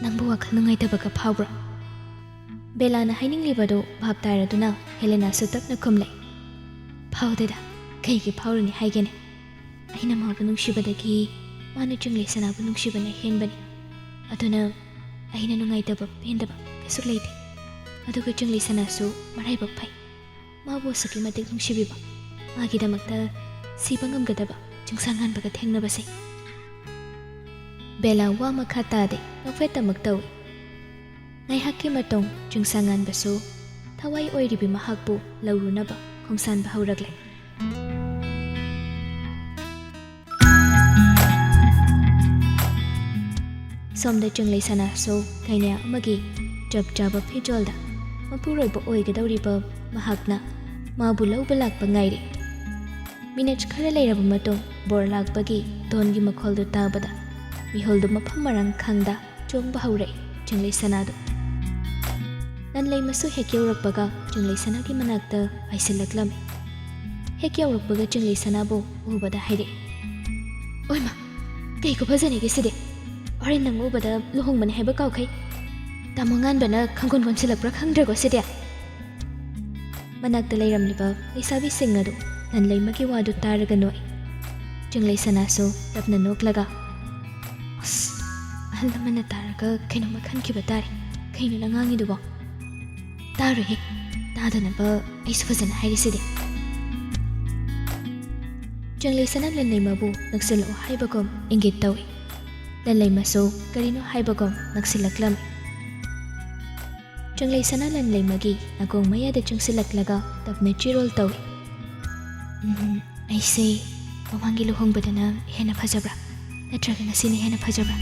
"ꯅꯪꯕꯨ ꯋꯥꯈꯜ ꯅꯨꯡꯉꯥꯏꯇꯕꯒ ꯐꯥꯎꯕ꯭ꯔꯣ?" ꯕꯦꯂꯥꯅ ꯍꯥꯏꯅꯤꯡꯂꯤꯕꯗꯨ ꯚꯥꯞ ꯇꯥꯔꯗꯨꯅ ꯍꯦꯂꯦꯅꯥꯁꯨ ꯇꯞꯅ ꯈꯨꯝꯂꯦ, "ꯐꯥꯎꯗꯦꯗ, ꯀꯩꯒꯤ ꯐꯥꯎꯔꯨꯅꯤ ꯍꯥꯏꯒꯦꯅꯦ? ꯑꯩꯅ ꯃꯥꯕꯨ ꯅꯨꯡꯁꯤꯕꯗꯒꯤ ꯃꯥꯅ ꯆꯤꯡꯂꯩ ꯁꯅꯥꯕꯨ ꯅꯨꯡꯁꯤꯕꯅ ꯍꯦꯟꯕꯅꯤ꯫ ꯑꯗꯨꯅ ꯑꯩꯅ ꯅꯨꯡꯉꯥꯏꯇꯕ ꯄꯦꯟꯗꯕ ꯀꯩꯁꯨ ꯂꯩꯇꯦ꯫ ꯑꯗꯨꯒ ꯆꯤꯡꯂꯩ ꯁꯅꯥꯁꯨ ꯃꯔꯥꯏꯕꯛ ꯐꯩ꯫" ꯃꯥꯕꯨ ꯑꯁꯨꯛꯀꯤ ꯃꯇꯤꯛ ꯅꯨꯡꯁꯤꯕꯤꯕ, ꯃꯥꯒꯤꯗꯃꯛꯇ ꯁꯤꯕ ꯉꯝꯒꯗꯕ ꯆꯤꯡꯁꯥꯡꯉꯥꯟꯕꯒ ꯊꯦꯡꯅꯕꯁꯦ꯫ ꯕꯦꯂꯥ ꯋꯥ ꯃꯈꯥ ꯇꯥꯗꯦ, ꯅꯣꯛꯐꯦꯠꯇꯃꯛ ꯇꯧꯏ꯫ ꯉꯥꯏꯍꯥꯛꯀꯤ ꯃꯇꯨꯡ ꯆꯤꯡꯁꯥꯡꯉꯥꯟꯕꯁꯨ ꯊꯋꯥꯏ ꯑꯣꯏꯔꯤꯕꯤ ꯃꯍꯥꯛꯄꯨ ꯂꯧꯔꯨꯅꯕ ꯈꯣꯡꯁꯥꯟꯕ ꯍꯧꯔꯛꯂꯦ꯫ ꯁꯣꯝꯗ ꯆꯤꯡꯂꯩ ꯁꯅꯥꯁꯨ ꯀꯩꯅꯥ ꯑꯃꯒꯤ ꯆꯞ ꯆꯥꯕ ꯐꯤꯖꯣꯜꯗ ꯃꯄꯨꯔꯣꯏꯕ ꯑꯣꯏꯒꯗꯧꯔꯤꯕ ꯃꯍꯥꯛꯅ ꯃꯥꯕꯨ ꯂꯧꯕ ꯂꯥꯛꯄ ꯉꯥꯏꯔꯤ꯫ ꯃꯤꯅꯠ ꯈꯔ ꯂꯩꯔꯕ ꯃꯇꯨꯡ ꯕꯣꯔ ꯂꯥꯛꯄꯒꯤ ꯗꯣꯟꯒꯤ ꯃꯈꯣꯜꯗꯨ ꯇꯥꯕꯗ ꯃꯤꯍꯨꯜꯗꯨ ꯃꯐꯝ ꯃꯔꯥꯡ ꯈꯪꯗ ꯆꯣꯡꯕ ꯍꯧꯔꯛꯏ ꯆꯤꯡꯂꯩ ꯁꯅꯥꯗꯨ꯫ ꯂꯟꯂꯩꯃꯁꯨ ꯍꯦꯛ ꯌꯧꯔꯛꯄꯒ ꯆꯤꯡꯂꯩ ꯁꯅꯥꯒꯤ ꯃꯅꯥꯛꯇ ꯄꯥꯏꯁꯤꯜꯂꯛꯂꯝꯃꯤ꯫ ꯍꯦꯛ ꯌꯧꯔꯛꯄꯒ ꯆꯤꯡꯂꯩ ꯁꯅꯥꯕꯨ ꯎꯕꯗ ꯍꯥꯏꯔꯛꯏ, "ꯑꯣꯏꯃ, ꯀꯩ ꯈꯨꯐꯖꯅꯤꯒꯦ ꯁꯤꯗꯤ! ꯍꯣꯔꯦꯟ ꯅꯪ ꯎꯕꯗ ꯂꯨꯍꯣꯡꯕꯅꯤ ꯍꯥꯏꯕ ꯀꯥꯎꯈꯩ꯫ ꯇꯥꯃꯣ ꯉꯥꯟꯕꯅ ꯈꯪꯒꯣꯟ ꯀꯣꯟꯁꯤꯜꯂꯛꯄ꯭ꯔꯥ ꯈꯪꯗ꯭ꯔꯦꯀꯣ ꯁꯤꯗꯤ!" ꯃꯅꯥꯛꯇ ꯂꯩꯔꯝꯂꯤꯕ ꯂꯩꯁꯥꯕꯤꯁꯤꯡ ꯑꯗꯨ ꯂꯟꯂꯩꯃꯒꯤ ꯋꯥꯗꯨ ꯇꯥꯔꯒ ꯅꯣꯛꯏ꯫ ꯆꯤꯡꯂꯩ ꯁꯅꯥꯁꯨ ꯇꯞꯅ ꯅꯣꯛꯂꯒ, "ꯑꯁ, ꯑꯍꯜ ꯂꯃꯟꯅ ꯇꯥꯔꯒ ꯀꯩꯅꯣꯝꯃ ꯈꯟꯈꯤꯕ ꯇꯥꯔꯦ꯫ ꯀꯩꯅꯣ ꯅꯪ ꯉꯥꯡꯉꯤꯗꯨꯕꯣ?" "ꯇꯥꯔꯣꯏꯍꯦ, ꯇꯥꯗꯅꯕ ꯑꯩꯁꯨ ꯐꯖꯅ ꯍꯥꯏꯔꯤꯁꯤꯗꯤ꯫" ꯆꯤꯡꯂꯩ ꯁꯅꯥ ꯂꯟꯂꯩꯃꯕꯨ ꯅꯛꯁꯤꯜꯂꯛꯑꯣ ꯍꯥꯏꯕꯒꯨꯝ ꯏꯪꯒꯤꯠ ꯇꯧꯏ꯫ ꯂꯟꯂꯩꯃꯁꯨ ꯀꯔꯤꯅꯣ ꯍꯥꯏꯕꯒꯨꯝ ꯅꯛꯁꯤꯜꯂꯛꯂꯝꯃꯤ꯫ ꯆꯤꯡꯂꯩ ꯁꯅꯥ ꯂꯟꯂꯩꯃꯒꯤ ꯅꯥꯀꯣꯡ ꯃꯌꯥꯗ ꯆꯪꯁꯤꯜꯂꯛꯂꯒ ꯇꯞꯅ ꯆꯤꯔꯣꯜ ꯇꯧꯏ꯫ "ꯎꯝ, ꯑꯩꯁꯦ ꯃꯃꯥꯡꯒꯤ ꯂꯨꯍꯣꯡꯕꯗꯅ ꯍꯦꯟꯅ ꯐꯖꯕ꯭ꯔꯥ, ꯅꯠꯇ꯭ꯔꯒ ꯉꯁꯤꯅ ꯍꯦꯟꯅ ꯐꯖꯕ꯭ꯔꯥ?"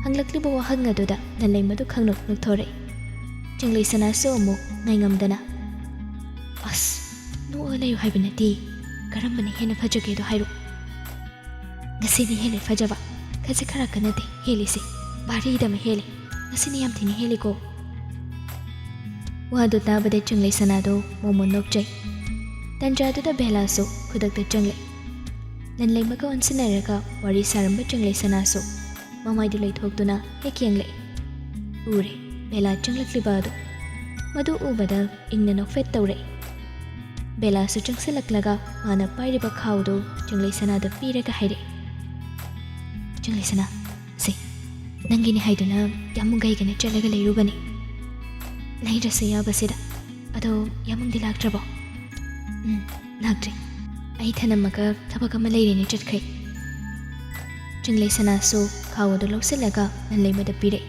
ꯍꯪꯂꯛꯂꯤꯕ ꯋꯥꯍꯪ ꯑꯗꯨꯗ ꯂꯟꯂꯩꯃꯗꯨ ꯈꯪꯅꯣꯛ ꯅꯣꯛꯊꯣꯔꯛꯏ꯫ ꯆꯤꯡꯂꯩ ꯁꯅꯥꯁꯨ ꯑꯃꯨꯛ ꯉꯥꯏꯉꯝꯗꯅ, "ꯑꯁ, ꯅꯣꯛꯑ ꯂꯩꯌꯨ ꯍꯥꯏꯕ ꯅꯠꯇꯦ, ꯀꯔꯝꯕꯅ ꯍꯦꯟꯅ ꯐꯖꯒꯦꯗꯣ ꯍꯥꯏꯔꯣ꯫ ꯉꯁꯤꯅ ꯍꯦꯜꯂꯦ ꯐꯖꯕ, ꯈꯖꯤꯛ ꯈꯔꯥꯛꯀ ꯅꯠꯇꯦ ꯍꯦꯜꯂꯤꯁꯦ, ꯚꯥꯔꯤꯗ ꯑꯃ ꯍꯦꯜꯂꯦ꯫ ꯉꯁꯤꯅ ꯌꯥꯝ ꯊꯤꯅ ꯍꯦꯜꯂꯤꯀꯣ꯫" ꯋꯥꯗꯨ ꯇꯥꯕꯗ ꯆꯤꯡꯂꯩ ꯁꯅꯥꯗꯨ ꯃꯣꯃꯣꯟ ꯅꯣꯛꯆꯩ꯫ ꯇꯟꯖꯥꯗꯨꯗ ꯕꯦꯂꯥꯁꯨ ꯈꯨꯗꯛꯇ ꯆꯪꯂꯛꯏ꯫ ꯂꯟꯂꯩꯃꯒ ꯑꯣꯟꯁꯤꯟꯅꯔꯒ ꯋꯥꯔꯤ ꯁꯥꯔꯝꯕ ꯆꯤꯡꯂꯩ ꯁꯅꯥꯁꯨ ꯃꯃꯥꯏꯗꯨ ꯂꯩꯊꯣꯛꯇꯨꯅ ꯍꯦꯛ ꯌꯦꯡꯂꯛꯏ꯫ ꯎꯔꯦ, ꯕꯦꯂꯥ ꯆꯪꯂꯛꯂꯤꯕ ꯑꯗꯨ꯫ ꯃꯗꯨ ꯎꯕꯗ ꯏꯪꯅ ꯅꯣꯛꯐꯦꯠ ꯇꯧꯔꯛꯏ꯫ ꯕꯦꯂꯥꯁꯨ ꯆꯪꯁꯤꯜꯂꯛꯂꯒ ꯃꯥꯅ ꯄꯥꯏꯔꯤꯕ ꯈꯥꯎꯗꯨ ꯆꯤꯡꯂꯩ ꯁꯅꯥꯗ ꯄꯤꯔꯒ ꯍꯥꯏꯔꯛꯏ, "ꯆꯤꯡꯂꯩ ꯁꯅꯥ, ꯁꯦ, ꯅꯪꯒꯤꯅꯤ ꯍꯥꯏꯗꯨꯅ ꯌꯥꯝ ꯃꯨꯒꯩꯒꯅ ꯆꯠꯂꯒ ꯂꯩꯔꯨꯕꯅꯤ꯫ ꯂꯩꯗ꯭ꯔꯁꯨ ꯌꯥꯕꯁꯤꯗ ꯑꯗꯣ ꯌꯥꯃꯨꯡꯗꯤ ꯂꯥꯛꯇ꯭ꯔꯕꯣ? ꯎꯝ, ꯂꯥꯛꯇ꯭ꯔꯤ꯫ ꯑꯩ ꯊꯅꯝꯃꯒ ꯊꯕꯛ ꯑꯃ ꯂꯩꯔꯦꯅ ꯆꯠꯈ꯭ꯔꯦ꯫ ꯆꯤꯡꯂꯩ ꯁꯅꯥꯁꯨ ꯈꯥꯎ ꯑꯗꯨ ꯂꯧꯁꯤꯜꯂꯒ ꯂꯟꯂꯩꯃꯗ ꯄꯤꯔꯛꯏ꯫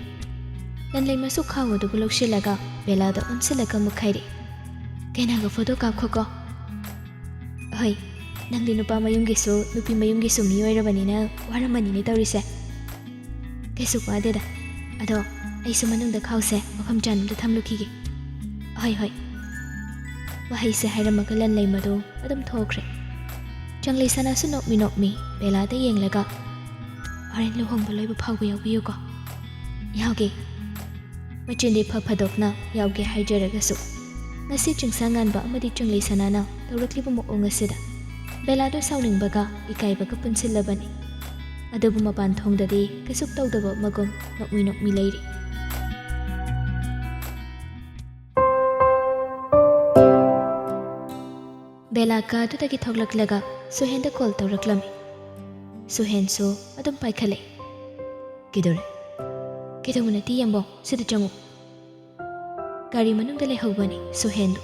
ꯂꯟꯂꯩꯃꯁꯨ ꯈꯥꯎ ꯑꯗꯨꯕꯨ ꯂꯧꯁꯤꯜꯂꯒ ꯕꯦꯂꯥꯗ ꯑꯣꯟꯁꯤꯜꯂꯒ ꯑꯃꯨꯛ ꯍꯥꯏꯔꯛꯏ, "ꯀꯩꯅꯥꯒ ꯐꯣꯇꯣ ꯀꯥꯞꯈꯣꯀꯣ꯫" "ꯍꯣꯏ, ꯅꯪꯗꯤ ꯅꯨꯄꯥ ꯃꯌꯨꯝꯒꯤꯁꯨ ꯅꯨꯄꯤ ꯃꯌꯨꯝꯒꯤꯁꯨ ꯃꯤ ꯑꯣꯏꯔꯕꯅꯤꯅ ꯋꯥꯔꯝꯃꯅꯤꯅꯦ ꯇꯧꯔꯤꯁꯦ꯫" "ꯀꯩꯁꯨ ꯋꯥꯗꯦꯗ꯫ ꯑꯗꯣ ꯑꯩꯁꯨ ꯃꯅꯨꯡꯗ ꯈꯥꯎꯁꯦ ꯃꯐꯝ ꯆꯥꯅ ꯑꯝꯇ ꯊꯝꯂꯨꯈꯤꯒꯦ꯫" "ꯍꯣꯏ, ꯍꯣꯏ꯫" ꯋꯥꯍꯩꯁꯦ ꯍꯥꯏꯔꯝꯃꯒ ꯂꯟꯂꯩꯃꯗꯨ ꯑꯗꯨꯝ ꯊꯣꯛꯈ꯭ꯔꯦ꯫ ꯆꯤꯡꯂꯩ ꯁꯅꯥꯁꯨ ꯅꯣꯛꯃꯤ ꯅꯣꯛꯃꯤ ꯕꯦꯂꯥꯗ ꯌꯦꯡꯂꯒ, "ꯍꯣꯔꯦꯟ ꯂꯨꯍꯣꯡꯕ ꯂꯣꯏꯕ ꯐꯥꯎꯕ ꯌꯥꯎꯕꯤꯌꯨꯀꯣ꯫" "ꯌꯥꯎꯒꯦ꯫" ꯃꯆꯤꯟꯗꯤ ꯐ ꯐꯗꯣꯛꯅ ꯌꯥꯎꯒꯦ ꯍꯥꯏꯖꯔꯒꯁꯨ, ꯉꯁꯤ ꯆꯤꯡꯁꯥꯡ ꯉꯥꯟꯕ ꯑꯃꯗꯤ ꯆꯤꯡꯂꯩ ꯁꯅꯥꯅ ꯇꯧꯔꯛꯂꯤꯕ ꯃꯑꯣꯡ ꯑꯁꯤꯗ ꯕꯦꯂꯥꯗꯣ ꯁꯥꯎꯅꯤꯡꯕꯒ ꯏꯀꯥꯏꯕꯒ ꯄꯨꯟꯁꯤꯜꯂꯕꯅꯤ꯫ ꯑꯗꯨꯕꯨ ꯃꯄꯥꯟ ꯊꯣꯡꯗꯗꯤ ꯀꯩꯁꯨ ꯇꯧꯗꯕ ꯑꯃꯒꯨꯝ ꯅꯣꯛꯃꯤ ꯅꯣꯛꯃꯤ ꯂꯩꯔꯤ꯫ ꯕꯦꯂꯥ ꯀꯥꯗꯨꯗꯒꯤ ꯊꯣꯛꯂꯛꯂꯒ ꯁꯨꯍꯦꯟꯗ ꯀꯣꯜ ꯇꯧꯔꯛꯂꯝꯃꯤ꯫ ꯁꯨꯍꯦꯟꯁꯨ ꯑꯗꯨꯝ ꯄꯥꯏꯈꯠꯂꯛꯏ꯫ "ꯀꯩꯗꯧꯔꯦ?" "ꯀꯩꯗꯧꯕ ꯅꯠꯇꯦ ꯌꯥꯝꯕꯧ, ꯁꯤꯗ ꯆꯪꯉꯨ꯫" ꯒꯥꯔꯤ ꯃꯅꯨꯡꯗ ꯂꯩꯍꯧꯕꯅꯤ ꯁꯨꯍꯦꯟꯗꯨ꯫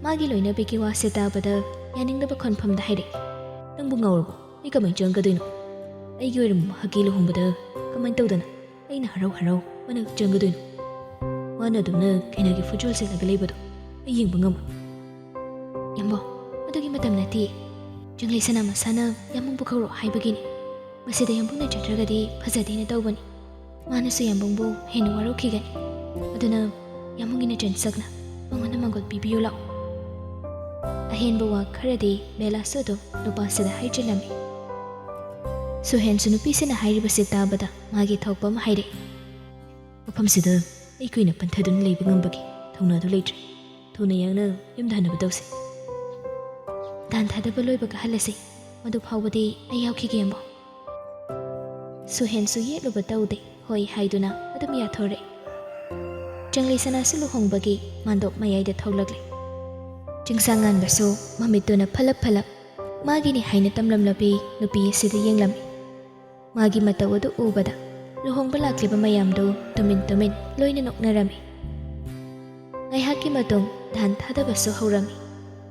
ꯃꯥꯒꯤ ꯂꯣꯏꯅꯕꯤꯒꯤ ꯋꯥꯁꯦ ꯇꯥꯕꯗ ꯌꯥꯅꯤꯡꯗꯕ ꯈꯣꯟꯐꯝꯗ ꯍꯥꯏꯔꯛꯏ, "ꯅꯪꯕꯨ ꯉꯥꯎꯔꯕꯣ? ꯑꯩ ꯀꯃꯥꯏꯅ ꯆꯪꯒꯗꯣꯏꯅꯣ? ꯑꯩꯒꯤ ꯑꯣꯏꯔꯝꯕ ꯃꯍꯥꯛꯀꯤ ꯂꯨꯍꯣꯡꯕꯗ ꯀꯃꯥꯏꯅ ꯇꯧꯗꯅ ꯑꯩꯅ ꯍꯔꯥꯎ ꯍꯔꯥꯎ ꯃꯅꯥꯛ ꯆꯪꯒꯗꯣꯏꯅꯣ? ꯃꯥꯅ ꯑꯗꯨꯝꯅ ꯀꯩꯅꯥꯒꯤ ꯐꯨꯠꯖꯣꯜ ꯁꯦꯠꯂꯒ ꯂꯩꯕꯗꯣ ꯑꯩ ꯌꯦꯡꯕ ꯉꯝꯃꯣꯏ꯫" "ꯌꯥꯝꯕꯧ, ꯑꯗꯨꯒꯤ ꯃꯇꯝ ꯅꯠꯇꯦ꯫ ꯆꯤꯡꯂꯩ ꯁꯅꯥ ꯃꯁꯥꯅ ꯌꯥꯝꯕꯨꯡꯕꯨ ꯀꯧꯔꯛꯑꯣ ꯍꯥꯏꯕꯒꯤꯅꯤ꯫ ꯃꯁꯤꯗ ꯌꯥꯝꯕꯨꯡꯅ ꯆꯠꯇ꯭ꯔꯒꯗꯤ ꯐꯖꯗꯦꯅ ꯇꯧꯕꯅꯤ꯫ ꯃꯥꯅꯁꯨ ꯌꯥꯝꯕꯨꯡꯕꯨ ꯍꯦꯟꯅ ꯋꯥꯔꯧꯈꯤꯒꯅꯤ꯫ ꯑꯗꯨꯅ ꯌꯥꯝꯕꯨꯡꯒꯤ ꯅꯆꯟ ꯁꯛꯅ ꯃꯉꯣꯟꯗ ꯃꯪꯒꯣꯜ ꯄꯤꯕꯤꯌꯨ ꯂꯥꯛꯑꯣ꯫" ꯑꯍꯦꯟꯕ ꯋꯥ ꯈꯔꯗꯤ ꯕꯦꯂꯥꯁꯨ ꯑꯗꯨꯝ ꯅꯨꯄꯥꯁꯤꯗ ꯍꯥꯏꯖꯤꯜꯂꯝꯃꯤ꯫ ꯁꯨꯍꯦꯟꯁꯨ ꯅꯨꯄꯤꯁꯤꯅ ꯍꯥꯏꯔꯤꯕꯁꯤ ꯇꯥꯕꯗ ꯃꯥꯒꯤ ꯊꯣꯛꯄ ꯑꯃ ꯍꯥꯏꯔꯛꯏ꯫ "ꯃꯐꯝꯁꯤꯗ ꯑꯩ ꯀꯨꯏꯅ ꯄꯟꯊꯗꯨꯅ ꯂꯩꯕ ꯉꯝꯕꯒꯤ ꯊꯧꯅꯥꯗꯨ ꯂꯩꯇ꯭ꯔꯦ꯫ ꯊꯨꯅ ꯌꯥꯡꯅ ꯌꯨꯝꯗ ꯍꯟꯅꯕ ꯇꯧꯁꯤ꯫" "ꯗꯥꯟ ꯊꯥꯗꯕ ꯂꯣꯏꯕꯒ ꯍꯜꯂꯁꯤ꯫ ꯃꯗꯨ ꯐꯥꯎꯕꯗꯤ ꯑꯩ ꯌꯥꯎꯈꯤꯒꯦ, ꯌꯥꯝꯕꯧ꯫" ꯁꯨꯍꯦꯟꯁꯨ ꯌꯦꯠꯂꯨꯕ ꯇꯧꯗꯦ, ꯍꯣꯏ ꯍꯥꯏꯗꯨꯅ ꯑꯗꯨꯝ ꯌꯥꯊꯣꯔꯛꯏ꯫ ꯆꯤꯡꯂꯩ ꯁꯅꯥꯁꯨ ꯂꯨꯍꯣꯡꯕꯒꯤ ꯃꯥꯟꯗꯣꯞ ꯃꯌꯥꯏꯗ ꯊꯣꯛꯂꯛꯂꯦ꯫ ꯆꯤꯡꯁꯥꯡ ꯉꯥꯟꯕꯁꯨ ꯃꯃꯤꯠꯇꯨꯅ ꯐꯂꯞ ꯐꯂꯞ ꯃꯥꯒꯤꯅꯤ ꯍꯥꯏꯅ ꯇꯝꯂꯝꯂꯕꯤ ꯅꯨꯄꯤ ꯑꯁꯤꯗ ꯌꯦꯡꯂꯝꯃꯤ꯫ ꯃꯥꯒꯤ ꯃꯇꯧ ꯑꯗꯨ ꯎꯕꯗ ꯂꯨꯍꯣꯡꯕ ꯂꯥꯛꯂꯤꯕ ꯃꯌꯥꯝꯗꯨ ꯇꯨꯃꯤꯟ ꯇꯨꯃꯤꯟ ꯂꯣꯏꯅ ꯅꯣꯛꯅꯔꯝꯃꯤ꯫ ꯉꯥꯏꯍꯥꯛꯀꯤ ꯃꯇꯨꯡ ꯙꯥꯟ ꯊꯥꯗꯕꯁꯨ ꯍꯧꯔꯝꯃꯤ꯫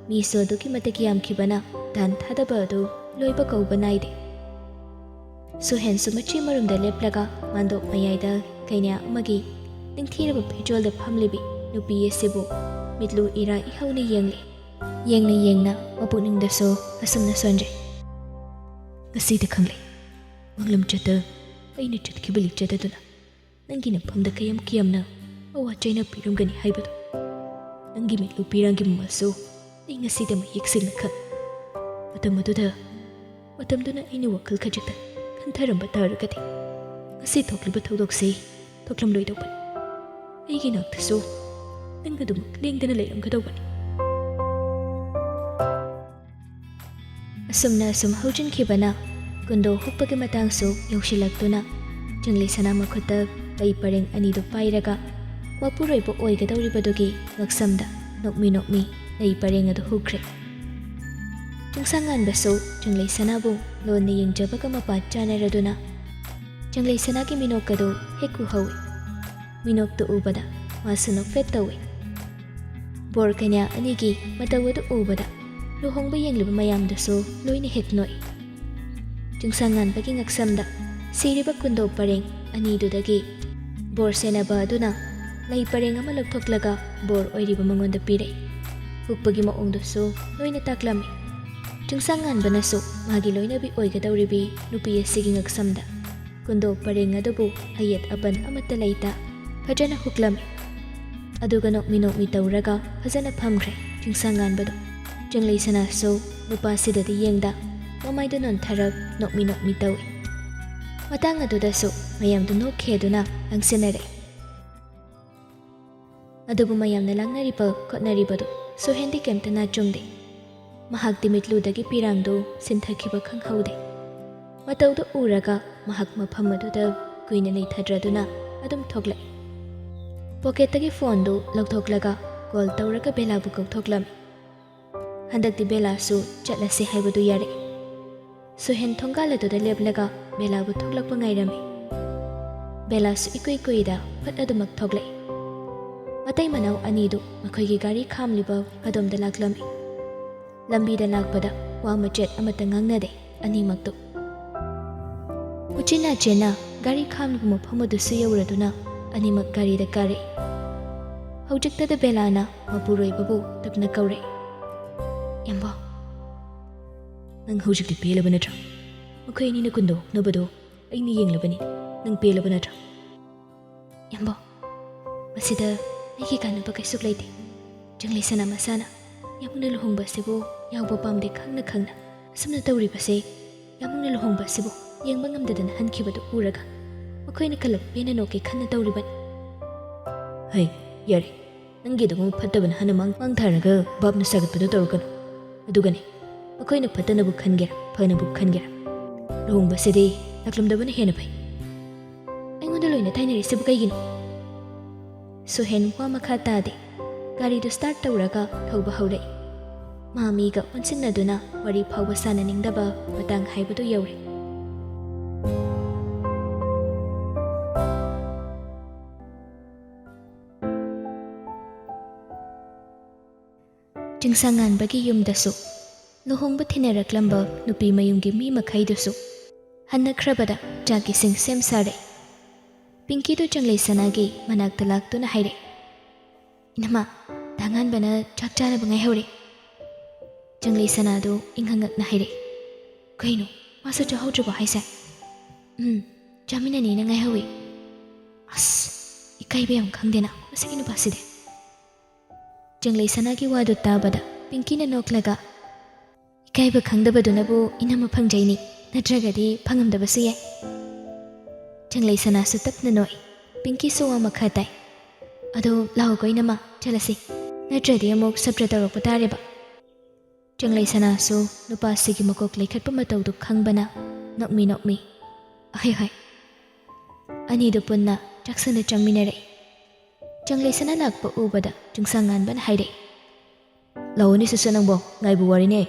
ꯃꯤꯁꯨ ꯑꯗꯨꯛꯀꯤ ꯃꯇꯤꯛ ꯌꯥꯝꯈꯤꯕꯅ ꯙꯥꯟ ꯊꯥꯗꯕ ꯑꯗꯨ ꯂꯣꯏꯕ ꯀꯧꯕ ꯅꯥꯏꯗꯦ꯫ ꯁꯨꯍꯦꯟꯁꯨ ꯃꯆꯤ ꯃꯔꯨꯝꯗ ꯂꯦꯞꯂꯒ ꯃꯥꯟꯗꯣꯞ ꯃꯌꯥꯏꯗ ꯀꯩꯅꯥ ꯑꯃꯒꯤ ꯅꯤꯡꯊꯤꯔꯕ ꯐꯤꯖꯣꯜꯗ ꯐꯝꯂꯤꯕꯤ ꯅꯨꯄꯤ ꯑꯁꯤꯕꯨ ꯃꯤꯠꯂꯨ ꯏꯔꯥ ꯏꯍꯧꯅ ꯌꯦꯡꯂꯤ꯫ ꯌꯦꯡꯅ ꯌꯦꯡꯅ ꯃꯄꯨꯛꯅꯤꯡꯗꯁꯨ ꯑꯁꯨꯝꯅ ꯁꯣꯟꯖꯩ꯫ ꯉꯁꯤꯗ ꯈꯪꯂꯦ, ꯃꯪꯂꯝ ꯆꯠꯇ ꯑꯩꯅ ꯆꯠꯈꯤꯕ ꯂꯤꯆꯠ ꯑꯗꯨꯅ ꯅꯪꯒꯤ ꯅꯐꯝꯗ ꯀꯌꯥꯝ ꯀꯤꯌꯥꯝꯅ ꯑꯋꯥ ꯆꯩꯅ ꯄꯤꯔꯝꯒꯅꯤ ꯍꯥꯏꯕꯗꯨ꯫ ꯅꯪꯒꯤ ꯃꯤꯠꯂꯨ ꯄꯤꯔꯥꯡꯒꯤ ꯃꯃꯜꯁꯨ ꯑꯩ ꯉꯁꯤꯗ ꯃꯌꯦꯛ ꯁꯦꯡꯅ ꯈꯪ꯫ ꯃꯇꯝ ꯑꯗꯨꯗ, ꯃꯇꯝꯗꯨꯅ ꯑꯩꯅ ꯋꯥꯈꯜ ꯈꯖꯤꯛꯇ ꯈꯟꯊꯔꯝꯕ ꯇꯥꯔꯒꯗꯤ, ꯉꯁꯤ ꯊꯣꯛꯂꯤꯕ ꯊꯧꯗꯣꯛꯁꯤ ꯊꯣꯛꯂꯝꯂꯣꯏꯗꯧꯕꯅꯤ꯫ ꯑꯩꯒꯤ ꯅꯥꯛꯇꯁꯨ ꯅꯪ ꯑꯗꯨꯃꯛ ꯂꯦꯡꯗꯅ ꯂꯩꯔꯝꯒꯗꯧꯕꯅꯤ꯫ ꯑꯁꯨꯝꯅ ꯑꯁꯨꯝ ꯍꯧꯖꯤꯟꯈꯤꯕꯅ ꯀꯨꯟꯗꯣ ꯍꯨꯛꯄꯒꯤ ꯃꯇꯥꯡꯁꯨ ꯌꯧꯁꯤꯜꯂꯛꯇꯨꯅ, ꯆꯤꯡꯂꯩ ꯁꯅꯥ ꯃꯈꯨꯠꯇ ꯂꯩ ꯄꯔꯦꯡ ꯑꯅꯤꯗꯨ ꯄꯥꯏꯔꯒ ꯃꯄꯨꯔꯣꯏꯕ ꯑꯣꯏꯒꯗꯧꯔꯤꯕꯗꯨꯒꯤ ꯉꯛꯁꯝꯗ ꯅꯣꯛꯃꯤ ꯅꯣꯛꯃꯤ ꯂꯩ ꯄꯔꯦꯡ ꯑꯗꯨ ꯍꯨꯈ꯭ꯔꯦ꯫ ꯆꯤꯡꯁꯥꯡꯉꯥꯟꯕꯁꯨ ꯆꯤꯡꯂꯩ ꯁꯅꯥꯕꯨ ꯂꯣꯟꯅ ꯌꯦꯡꯖꯕꯒ ꯃꯄꯥ ꯆꯥꯅꯔꯗꯨꯅ, ꯆꯤꯡꯂꯩ ꯁꯅꯥꯒꯤ ꯃꯤꯅꯣꯛ ꯑꯗꯨ ꯍꯦꯛ ꯎꯍꯧꯏ꯫ ꯃꯤꯅꯣꯛꯇꯨ ꯎꯕꯗ ꯃꯥꯁꯨ ꯅꯣꯛꯐꯦꯠ ꯇꯧꯏ꯫ ꯕꯣꯔ ꯀꯩꯅꯥ ꯑꯅꯤꯒꯤ ꯃꯇꯧ ꯑꯗꯨ ꯎꯕꯗ ꯂꯨꯍꯣꯡꯕ ꯌꯦꯡꯂꯤꯕ ꯃꯌꯥꯝꯗꯨꯁꯨ ꯂꯣꯏꯅ ꯍꯦꯛ ꯅꯣꯛꯏ꯫ ꯆꯤꯡꯁꯥꯡꯉꯥꯟꯕꯒꯤ ꯉꯛꯁꯝꯗ ꯁꯤꯔꯤꯕ ꯀꯨꯟꯗꯣ ꯄꯔꯦꯡ ꯑꯅꯤꯗꯨꯗꯒꯤ ꯕꯣꯔ ꯁꯦꯟꯅꯕ ꯑꯗꯨꯅ ꯂꯩ ꯄꯔꯦꯡ ꯑꯃ ꯂꯧꯊꯣꯛꯂꯒ ꯕꯣꯔ ꯑꯣꯏꯔꯤꯕ ꯃꯉꯣꯟꯗ ꯄꯤꯔꯛꯏ꯫ ꯍꯨꯛꯄꯒꯤ ꯃꯑꯣꯡꯗꯨꯁꯨ ꯂꯣꯏꯅ ꯇꯥꯛꯂꯝꯃꯤ꯫ ꯆꯤꯡꯁꯥꯡꯉꯥꯟꯕꯅꯁꯨ ꯃꯥꯒꯤ ꯂꯣꯏꯅꯕꯤ ꯑꯣꯏꯒꯗꯧꯔꯤꯕꯤ ꯅꯨꯄꯤ ꯑꯁꯤꯒꯤ ꯉꯛꯁꯝꯗ ꯀꯨꯟꯗꯣ ꯄꯔꯦꯡ ꯑꯗꯨꯕꯨ ꯑꯌꯦꯠ ꯑꯄꯟ ꯑꯃꯠꯇ ꯂꯩꯇ ꯐꯖꯅ ꯍꯨꯛꯂꯝꯃꯤ꯫ ꯑꯗꯨꯒ ꯅꯣꯛꯃꯤ ꯅꯣꯛꯃꯤ ꯇꯧꯔꯒ ꯐꯖꯅ ꯐꯝꯈ꯭ꯔꯦ ꯆꯤꯡꯁꯥꯡꯉꯥꯟꯕꯗꯣ꯫ ꯆꯤꯡꯂꯩ ꯁꯅꯥꯁꯨ ꯅꯨꯄꯥꯁꯤꯗꯗꯤ ꯌꯦꯡꯗ ꯃꯃꯥꯏꯗꯨ ꯅꯣꯟꯊꯔꯞ ꯅꯣꯛꯃꯤ ꯅꯣꯛꯃꯤ ꯇꯧꯏ꯫ ꯃꯇꯥꯡ ꯑꯗꯨꯗꯁꯨ ꯃꯌꯥꯝꯗꯨ ꯅꯣꯛꯈꯦꯗꯨꯅ ꯂꯪꯁꯤꯟꯅꯔꯛꯏ꯫ ꯑꯗꯨꯕꯨ ꯃꯌꯥꯝꯅ ꯂꯥꯡꯅꯔꯤꯕ ꯈꯣꯠꯅꯔꯤꯕꯗꯨ ꯁꯨꯍꯦꯟꯗꯤ ꯀꯩꯝꯇ ꯅꯥ ꯆꯨꯡꯗꯦ꯫ ꯃꯍꯥꯛꯇꯤ ꯃꯤꯠꯂꯨꯗꯒꯤ ꯄꯤꯔꯥꯡꯗꯨ ꯁꯤꯟꯊꯈꯤꯕ ꯈꯪꯍꯧꯗꯦ꯫ ꯃꯇꯧꯗꯨ ꯎꯔꯒ ꯃꯍꯥꯛ ꯃꯐꯝ ꯑꯗꯨꯗ ꯀꯨꯏꯅ ꯂꯩꯊꯗ꯭ꯔꯗꯨꯅ ꯑꯗꯨꯝ ꯊꯣꯛꯂꯛꯏ꯫ ꯄꯣꯀꯦꯠꯇꯒꯤ ꯐꯣꯟꯗꯨ ꯂꯧꯊꯣꯛꯂꯒ ꯀꯣꯜ ꯇꯧꯔꯒ ꯕꯦꯂꯥꯕꯨ ꯀꯧꯊꯣꯛꯂꯝꯃꯤ꯫ ꯍꯟꯗꯛꯇꯤ ꯕꯦꯂꯥꯁꯨ ꯆꯠꯂꯁꯤ ꯍꯥꯏꯕꯗꯨ ꯌꯥꯔꯛꯏ꯫ ꯁꯨꯍꯦꯟ ꯊꯣꯡꯒꯥꯜ ꯑꯗꯨꯗ ꯂꯦꯞꯂꯒ ꯕꯦꯂꯥꯕꯨ ꯊꯣꯛꯂꯛꯄ ꯉꯥꯏꯔꯝꯃꯤ꯫ ꯕꯦꯂꯥꯁꯨ ꯏꯀꯨꯏ ꯀꯨꯏꯗ ꯐꯠ ꯑꯗꯨꯃꯛ ꯊꯣꯛꯂꯛꯏ꯫ ꯃꯇꯩ ꯃꯅꯥꯎ ꯑꯅꯤꯗꯨ ꯃꯈꯣꯏꯒꯤ ꯒꯥꯔꯤ ꯈꯥꯝꯂꯤꯕ ꯑꯗꯣꯝꯗ ꯂꯥꯛꯂꯝꯃꯤ꯫ ꯂꯝꯕꯤꯗ ꯂꯥꯛꯄꯗ ꯋꯥ ꯃꯆꯦꯠ ꯑꯃꯠꯇ ꯉꯥꯡꯅꯗꯦ ꯑꯅꯤꯃꯛꯇꯨ꯫ ꯎꯆꯤꯟ ꯅꯥꯆꯤꯟꯅ ꯒꯥꯔꯤ ꯈꯥꯝꯂꯤꯕ ꯃꯐꯝ ꯑꯗꯨꯁꯨ ꯌꯧꯔꯗꯨꯅ ꯑꯅꯤꯃꯛ ꯒꯥꯔꯤꯗ ꯀꯥꯔꯛꯏ꯫ ꯍꯧꯖꯤꯛꯇꯗ ꯕꯦꯂꯥꯅ ꯃꯄꯨꯔꯣꯏꯕꯕꯨ ꯇꯞꯅ ꯀꯧꯔꯛꯏ꯫ "ꯏꯌꯥꯝꯕ, ꯅꯪ ꯍꯧꯖꯤꯛꯇꯤ ꯄꯦꯜꯂꯕ ꯅꯠꯇ꯭ꯔꯥ? ꯃꯈꯣꯏ ꯑꯅꯤꯅ ꯀꯨꯟꯗꯣꯛꯅꯕꯗꯣ ꯑꯩꯅ ꯌꯦꯡꯂꯕꯅꯤ꯫ ꯅꯪ ꯄꯦꯜꯂꯕ ꯅꯠꯇ꯭ꯔꯥ?" "ꯏꯌꯥꯝꯕ, ꯃꯁꯤꯗ ꯑꯩꯒꯤ ꯀꯥꯟꯅꯕ ꯀꯩꯁꯨ ꯂꯩꯇꯦ꯫ ꯆꯪꯂꯩ ꯁꯅꯥ ꯃꯁꯥꯅ ꯌꯥꯝꯅ ꯂꯨꯍꯣꯡꯕ ꯑꯁꯤꯕꯨ ꯌꯥꯎꯕ ꯄꯥꯝꯗꯦ ꯈꯪꯅ ꯈꯪꯅ ꯑꯁꯨꯝꯅ ꯇꯧꯔꯤꯕꯁꯦ, ꯌꯥꯝꯅ ꯂꯨꯍꯣꯡꯕ ꯑꯁꯤꯕꯨ ꯌꯦꯡꯕ ꯉꯝꯗꯗꯅ ꯍꯟꯈꯤꯕꯗꯨ ꯎꯔꯒ ꯃꯈꯣꯏꯅ ꯀꯂꯞ ꯄꯦꯟꯅ ꯅꯣꯛꯀꯦ ꯈꯟꯅ ꯇꯧꯔꯤꯕꯅꯤ꯫" "ꯍꯩ, ꯌꯥꯔꯦ, ꯅꯪꯒꯤ ꯑꯗꯨꯒꯨꯝꯕ ꯐꯠꯇꯕꯅ ꯍꯥꯟꯅ ꯃꯥꯡ ꯃꯥꯡ ꯊꯥꯔꯒ ꯚꯥꯞꯅ ꯁꯥꯒꯠꯄꯗꯣ ꯇꯧꯔꯛꯀꯅꯨ꯫ ꯑꯗꯨꯒꯅꯦ, ꯃꯈꯣꯏꯅ ꯐꯠꯇꯅꯕꯨ ꯈꯟꯒꯦꯔꯥ ꯐꯅꯕꯨ ꯈꯟꯒꯦꯔꯥ, ꯂꯨꯍꯣꯡꯕꯁꯤꯗꯤ ꯂꯥꯛꯂꯝꯗꯕꯅ ꯍꯦꯟꯅ ꯐꯩ꯫ ꯑꯩꯉꯣꯟꯗ ꯂꯣꯏꯅ ꯇꯥꯏꯅꯔꯤꯁꯤꯕꯨ ꯀꯩꯒꯤꯅꯣ?" ꯁꯨꯍꯦꯟ ꯋꯥ ꯃꯈꯥ ꯇꯥꯗꯦ꯫ ꯒꯥꯔꯤꯗꯨ ꯁ꯭ꯇꯥꯔꯠ ꯇꯧꯔꯒ ꯊꯧꯕ ꯍꯧꯔꯛꯏ꯫ ꯃꯥ ꯃꯤꯒ ꯑꯣꯟꯁꯤꯟꯅꯗꯨꯅ ꯋꯥꯔꯤ ꯐꯥꯎꯕ ꯁꯥꯟꯅꯅꯤꯡꯗꯕ ꯃꯇꯥꯡ ꯍꯥꯏꯕꯗꯨ ꯌꯧꯔꯦ꯫ ꯆꯤꯡꯁꯥꯡꯉꯥꯟꯕꯒꯤ ꯌꯨꯝꯗꯁꯨ ꯂꯨꯍꯣꯡꯕ ꯊꯤꯅꯔꯛꯂꯝꯕ ꯅꯨꯄꯤ ꯃꯌꯨꯝꯒꯤ ꯃꯤ ꯃꯈꯩꯗꯨꯁꯨ ꯍꯟꯅꯈ꯭ꯔꯕꯗ ꯆꯥꯛ ꯏꯁꯤꯡ ꯁꯦꯝ ꯁꯥꯔꯦ꯫ ꯄꯤꯡꯀꯤꯗꯨ ꯆꯪꯂꯩ ꯁꯅꯥꯒꯤ ꯃꯅꯥꯛꯇ ꯂꯥꯛꯇꯨꯅ ꯍꯥꯏꯔꯦ, "ꯏꯅꯝꯃ, ꯗꯥ ꯉꯥꯟꯕꯅ ꯆꯥꯛ ꯆꯥꯅꯕ ꯉꯥꯏꯍꯧꯔꯦ꯫" ꯆꯪꯂꯩ ꯁꯅꯥꯗꯨ ꯏꯪꯉꯛꯅ ꯍꯥꯏꯔꯦ, "ꯀꯩꯅꯣ, ꯃꯥꯁꯨ ꯆꯥꯍꯧꯗ꯭ꯔꯕꯣ ꯍꯥꯏꯁꯦ?" "ꯎꯝ, ꯆꯥꯃꯤꯟꯅꯅꯤꯅ ꯉꯥꯏꯍꯧꯋꯤ꯫" "ꯑꯁ, ꯏꯀꯥꯏꯕ ꯌꯥꯝ ꯈꯪꯗꯦꯅ ꯃꯁꯤꯒꯤ ꯅꯨꯄꯥꯁꯤꯗꯤ꯫" ꯆꯪꯂꯩ ꯁꯅꯥꯒꯤ ꯋꯥꯗꯨ ꯇꯥꯕꯗ ꯄꯤꯡꯀꯤꯅ ꯅꯣꯛꯂꯒ, "ꯏꯀꯥꯏꯕ ꯈꯪꯗꯕꯗꯨꯅꯕꯨ ꯏꯅꯝꯃ ꯐꯪꯖꯩꯅꯤ, ꯅꯠꯇ꯭ꯔꯒꯗꯤ ꯐꯪꯉꯝꯗꯕꯁꯨ ꯌꯥꯏ꯫" ꯆꯪꯂꯩ ꯁꯅꯥꯁꯨ ꯇꯞꯅ ꯅꯣꯛꯏ꯫ ꯄꯤꯡꯀꯤꯁꯨ ꯋꯥ ꯃꯈꯥ ꯇꯥꯏ, "ꯑꯗꯣ ꯂꯥꯛꯑꯣꯀꯣ ꯏꯅꯝꯃ, ꯆꯠꯂꯁꯤ, ꯅꯠꯇ꯭ꯔꯗꯤ ꯑꯃꯨꯛ ꯁꯞꯇ꯭ꯔ ꯇꯧꯔꯛꯄ ꯇꯥꯔꯦꯕ꯫" ꯆꯪꯂꯩ ꯁꯅꯥꯁꯨ ꯅꯨꯄꯥꯁꯤꯒꯤ ꯃꯀꯣꯛ ꯂꯩꯈꯠꯄ ꯃꯇꯧꯗꯨ ꯈꯪꯕꯅ ꯅꯣꯛꯃꯤ ꯅꯣꯛꯃꯤ, "ꯑꯍꯣꯏ ꯍꯣꯏ꯫" ꯑꯅꯤꯗꯨ ꯄꯨꯟꯅ ꯆꯥꯛꯁꯪꯗ ꯆꯪꯃꯤꯟꯅꯔꯛꯏ꯫ ꯆꯪꯂꯩ ꯁꯅꯥ ꯂꯥꯛꯄ ꯎꯕꯗ ꯆꯤꯡꯁꯥꯡ ꯉꯥꯟꯕꯅ ꯍꯥꯏꯔꯛꯏ, "ꯂꯥꯛꯑꯣꯅꯦ ꯁꯠ ꯁꯠ ꯅꯪꯕꯣ, ꯉꯥꯏꯕ ꯋꯥꯔꯦꯅꯦ꯫"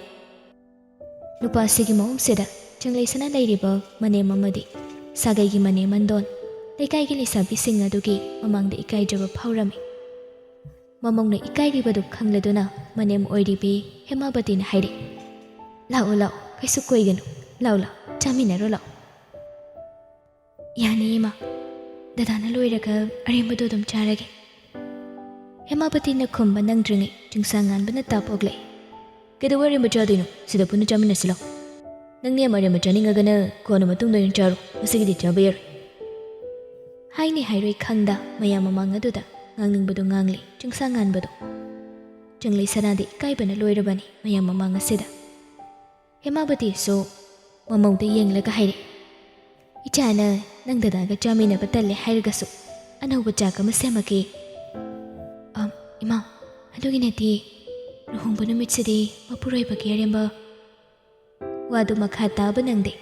ꯅꯨꯄꯥꯁꯤꯒꯤ ꯃꯑꯣꯡꯁꯤꯗ ꯆꯪꯂꯩ ꯁꯅꯥ ꯂꯩꯔꯤꯕ ꯃꯅꯦꯝ ꯑꯃꯗꯤ ꯁꯥꯒꯩꯒꯤ ꯃꯅꯦꯝ ꯃꯟꯗꯣꯟ, ꯂꯩꯀꯥꯏꯒꯤ ꯂꯩꯁꯥꯕꯤꯁꯤꯡ ꯑꯗꯨꯒꯤ ꯃꯃꯥꯡꯗ ꯏꯀꯥꯏꯖꯕ ꯐꯥꯎꯔꯝꯃꯤ꯫ ꯃꯃꯧꯅ ꯏꯀꯥꯏꯔꯤꯕꯗꯨ ꯈꯪꯂꯗꯨꯅ ꯃꯅꯦꯝ ꯑꯣꯏꯔꯤꯕꯤ ꯍꯦꯃꯥꯕꯇꯤꯅ ꯍꯥꯏꯔꯦ, "ꯂꯥꯛꯑꯣ, ꯂꯥꯛꯑꯣ, ꯀꯩꯁꯨ ꯀꯣꯏꯒꯅꯨ, ꯂꯥꯛꯑꯣ, ꯂꯥꯛꯑꯣ, ꯆꯥꯃꯤꯟꯅꯔꯣ, ꯂꯥꯛꯑꯣ"꯫ "ꯌꯥꯅꯤ ꯏꯃꯥ, ꯗꯗꯥꯅ ꯂꯣꯏꯔꯒ ꯑꯔꯦꯝꯕꯗꯣ ꯑꯗꯨꯝ ꯆꯥꯔꯒꯦ"꯫ ꯍꯦꯃꯥꯕꯇꯤꯅ ꯈꯨꯝꯕ ꯅꯪꯗ꯭ꯔꯤꯉꯩ ꯆꯤꯡꯁꯥꯡ ꯉꯥꯟꯕꯅ ꯇꯥꯞ ꯑꯣꯛꯂꯛꯏ꯫ "ꯀꯩꯗꯧꯕ ꯑꯔꯦꯝꯕ ꯆꯥꯗꯣꯏꯅꯣ? ꯁꯤꯗ ꯄꯨꯟꯅ ꯆꯥꯃꯤꯟꯅꯁꯤ ꯂꯥꯎ꯫ ꯅꯪꯅ ꯌꯥꯝ ꯑꯔꯦꯝꯕ ꯆꯥꯅꯤꯡꯉꯒꯅ ꯀꯣꯟꯅ ꯃꯇꯨꯡꯗ ꯑꯣꯏꯅ ꯆꯥꯔꯣ, ꯉꯁꯤꯒꯤꯗꯤ ꯆꯥꯕ ꯌꯥꯔꯣꯏ"꯫ ꯍꯥꯏꯅꯤ ꯍꯥꯏꯔꯣꯏ ꯈꯪꯗ ꯃꯌꯥꯝ ꯃꯃꯥꯡ ꯑꯗꯨꯗ ꯉꯥꯡꯅꯤꯡꯕꯗꯨ ꯉꯥꯡꯂꯤ ꯆꯤꯡꯁꯥꯡ ꯉꯥꯟꯕꯗꯣ꯫ ꯆꯤꯡꯂꯩ ꯁꯅꯥꯗꯤ ꯏꯀꯥꯏꯕꯅ ꯂꯣꯏꯔꯕꯅꯤ ꯃꯌꯥꯝ ꯃꯃꯥꯡ ꯑꯁꯤꯗ꯫ ꯍꯦꯃꯥꯕꯇꯤꯁꯨ ꯃꯃꯧꯗ ꯌꯦꯡꯂꯒ ꯍꯥꯏꯔꯛꯏ, "ꯏꯆꯥꯅ ꯅꯪ ꯗꯗꯥꯒ ꯆꯥꯃꯤꯟꯅꯕ ꯇꯜꯂꯦ ꯍꯥꯏꯔꯒꯁꯨ ꯑꯅꯧꯕ ꯆꯥꯛ ꯑꯃ ꯁꯦꯝꯃꯛꯀꯦ"꯫ "ꯑꯝ, ꯏꯃꯥ, ꯑꯗꯨꯒꯤ ꯅꯠꯇꯦ, ꯂꯨꯍꯣꯡꯕ ꯅꯨꯃꯤꯠꯁꯤꯗꯤ ꯃꯄꯨꯔꯣꯏꯕꯒꯤ ꯑꯔꯦꯝꯕ"꯫ ꯋꯥꯗꯨ ꯃꯈꯥ ꯇꯥꯕ ꯅꯪꯗꯦ꯫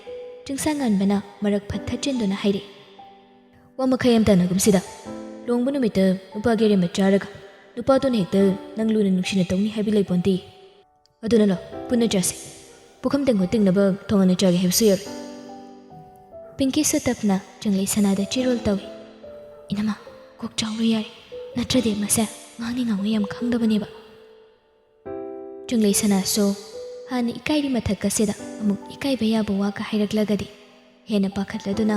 ꯆꯤꯡꯁꯥꯡ ꯉꯥꯟꯕꯅ ꯃꯔꯛ ꯐꯠ ꯊꯠꯆꯤꯟꯗꯨꯅ ꯍꯥꯏꯔꯛꯏ, "ꯋꯥ ꯃꯈꯩ ꯌꯥꯝ ꯇꯥꯟꯅꯒꯨꯝꯁꯤꯗ꯫ ꯂꯨꯍꯣꯡꯕ ꯅꯨꯃꯤꯠꯇ ꯅꯨꯄꯥꯒꯤ ꯑꯔꯦꯝꯕ ꯆꯥꯔꯒ ꯅꯨꯄꯥꯗꯨꯅ ꯍꯦꯛꯇ ꯅꯪ ꯂꯨꯅ ꯅꯨꯡꯁꯤꯅ ꯇꯧꯅꯤ ꯍꯥꯏꯕ ꯂꯩꯄꯣꯟꯇꯦ꯫ ꯑꯗꯨꯅ ꯂꯥꯛ, ꯄꯨꯟꯅ ꯆꯥꯁꯤ꯫ ꯄꯨꯈꯝ ꯇꯦꯡꯀꯣꯠ ꯇꯤꯡꯅꯕ ꯇꯣꯉꯥꯟꯅ ꯆꯥꯒꯦ ꯍꯥꯏꯕꯁꯨ ꯌꯥꯔꯣꯏ"꯫ ꯄꯤꯡꯀꯤꯁꯨ ꯇꯞꯅ ꯆꯤꯡꯂꯩ ꯁꯅꯥꯗ ꯆꯤꯔꯣꯜ ꯇꯧꯏ꯫ "ꯏꯅꯝꯃ, ꯀꯣꯛ ꯆꯥꯎꯔꯣꯏ ꯌꯥꯔꯦ, ꯅꯠꯇ꯭ꯔꯗꯤ ꯃꯁꯦ ꯉꯥꯡꯅꯤ ꯉꯥꯡꯉꯣꯏ ꯌꯥꯝ ꯈꯪꯗꯕꯅꯦꯕ"꯫ ꯆꯤꯡꯂꯩ ꯁꯅꯥꯁꯨ ꯍꯥꯟꯅ ꯏꯀꯥꯏꯔꯤ ꯃꯊꯛ ꯑꯁꯤꯗ ꯑꯃꯨꯛ ꯏꯀꯥꯏꯕ ꯌꯥꯕ ꯋꯥꯒ ꯍꯥꯏꯔꯛꯂꯒꯗꯤ ꯍꯦꯟꯅ ꯄꯥꯈꯠꯂꯗꯨꯅ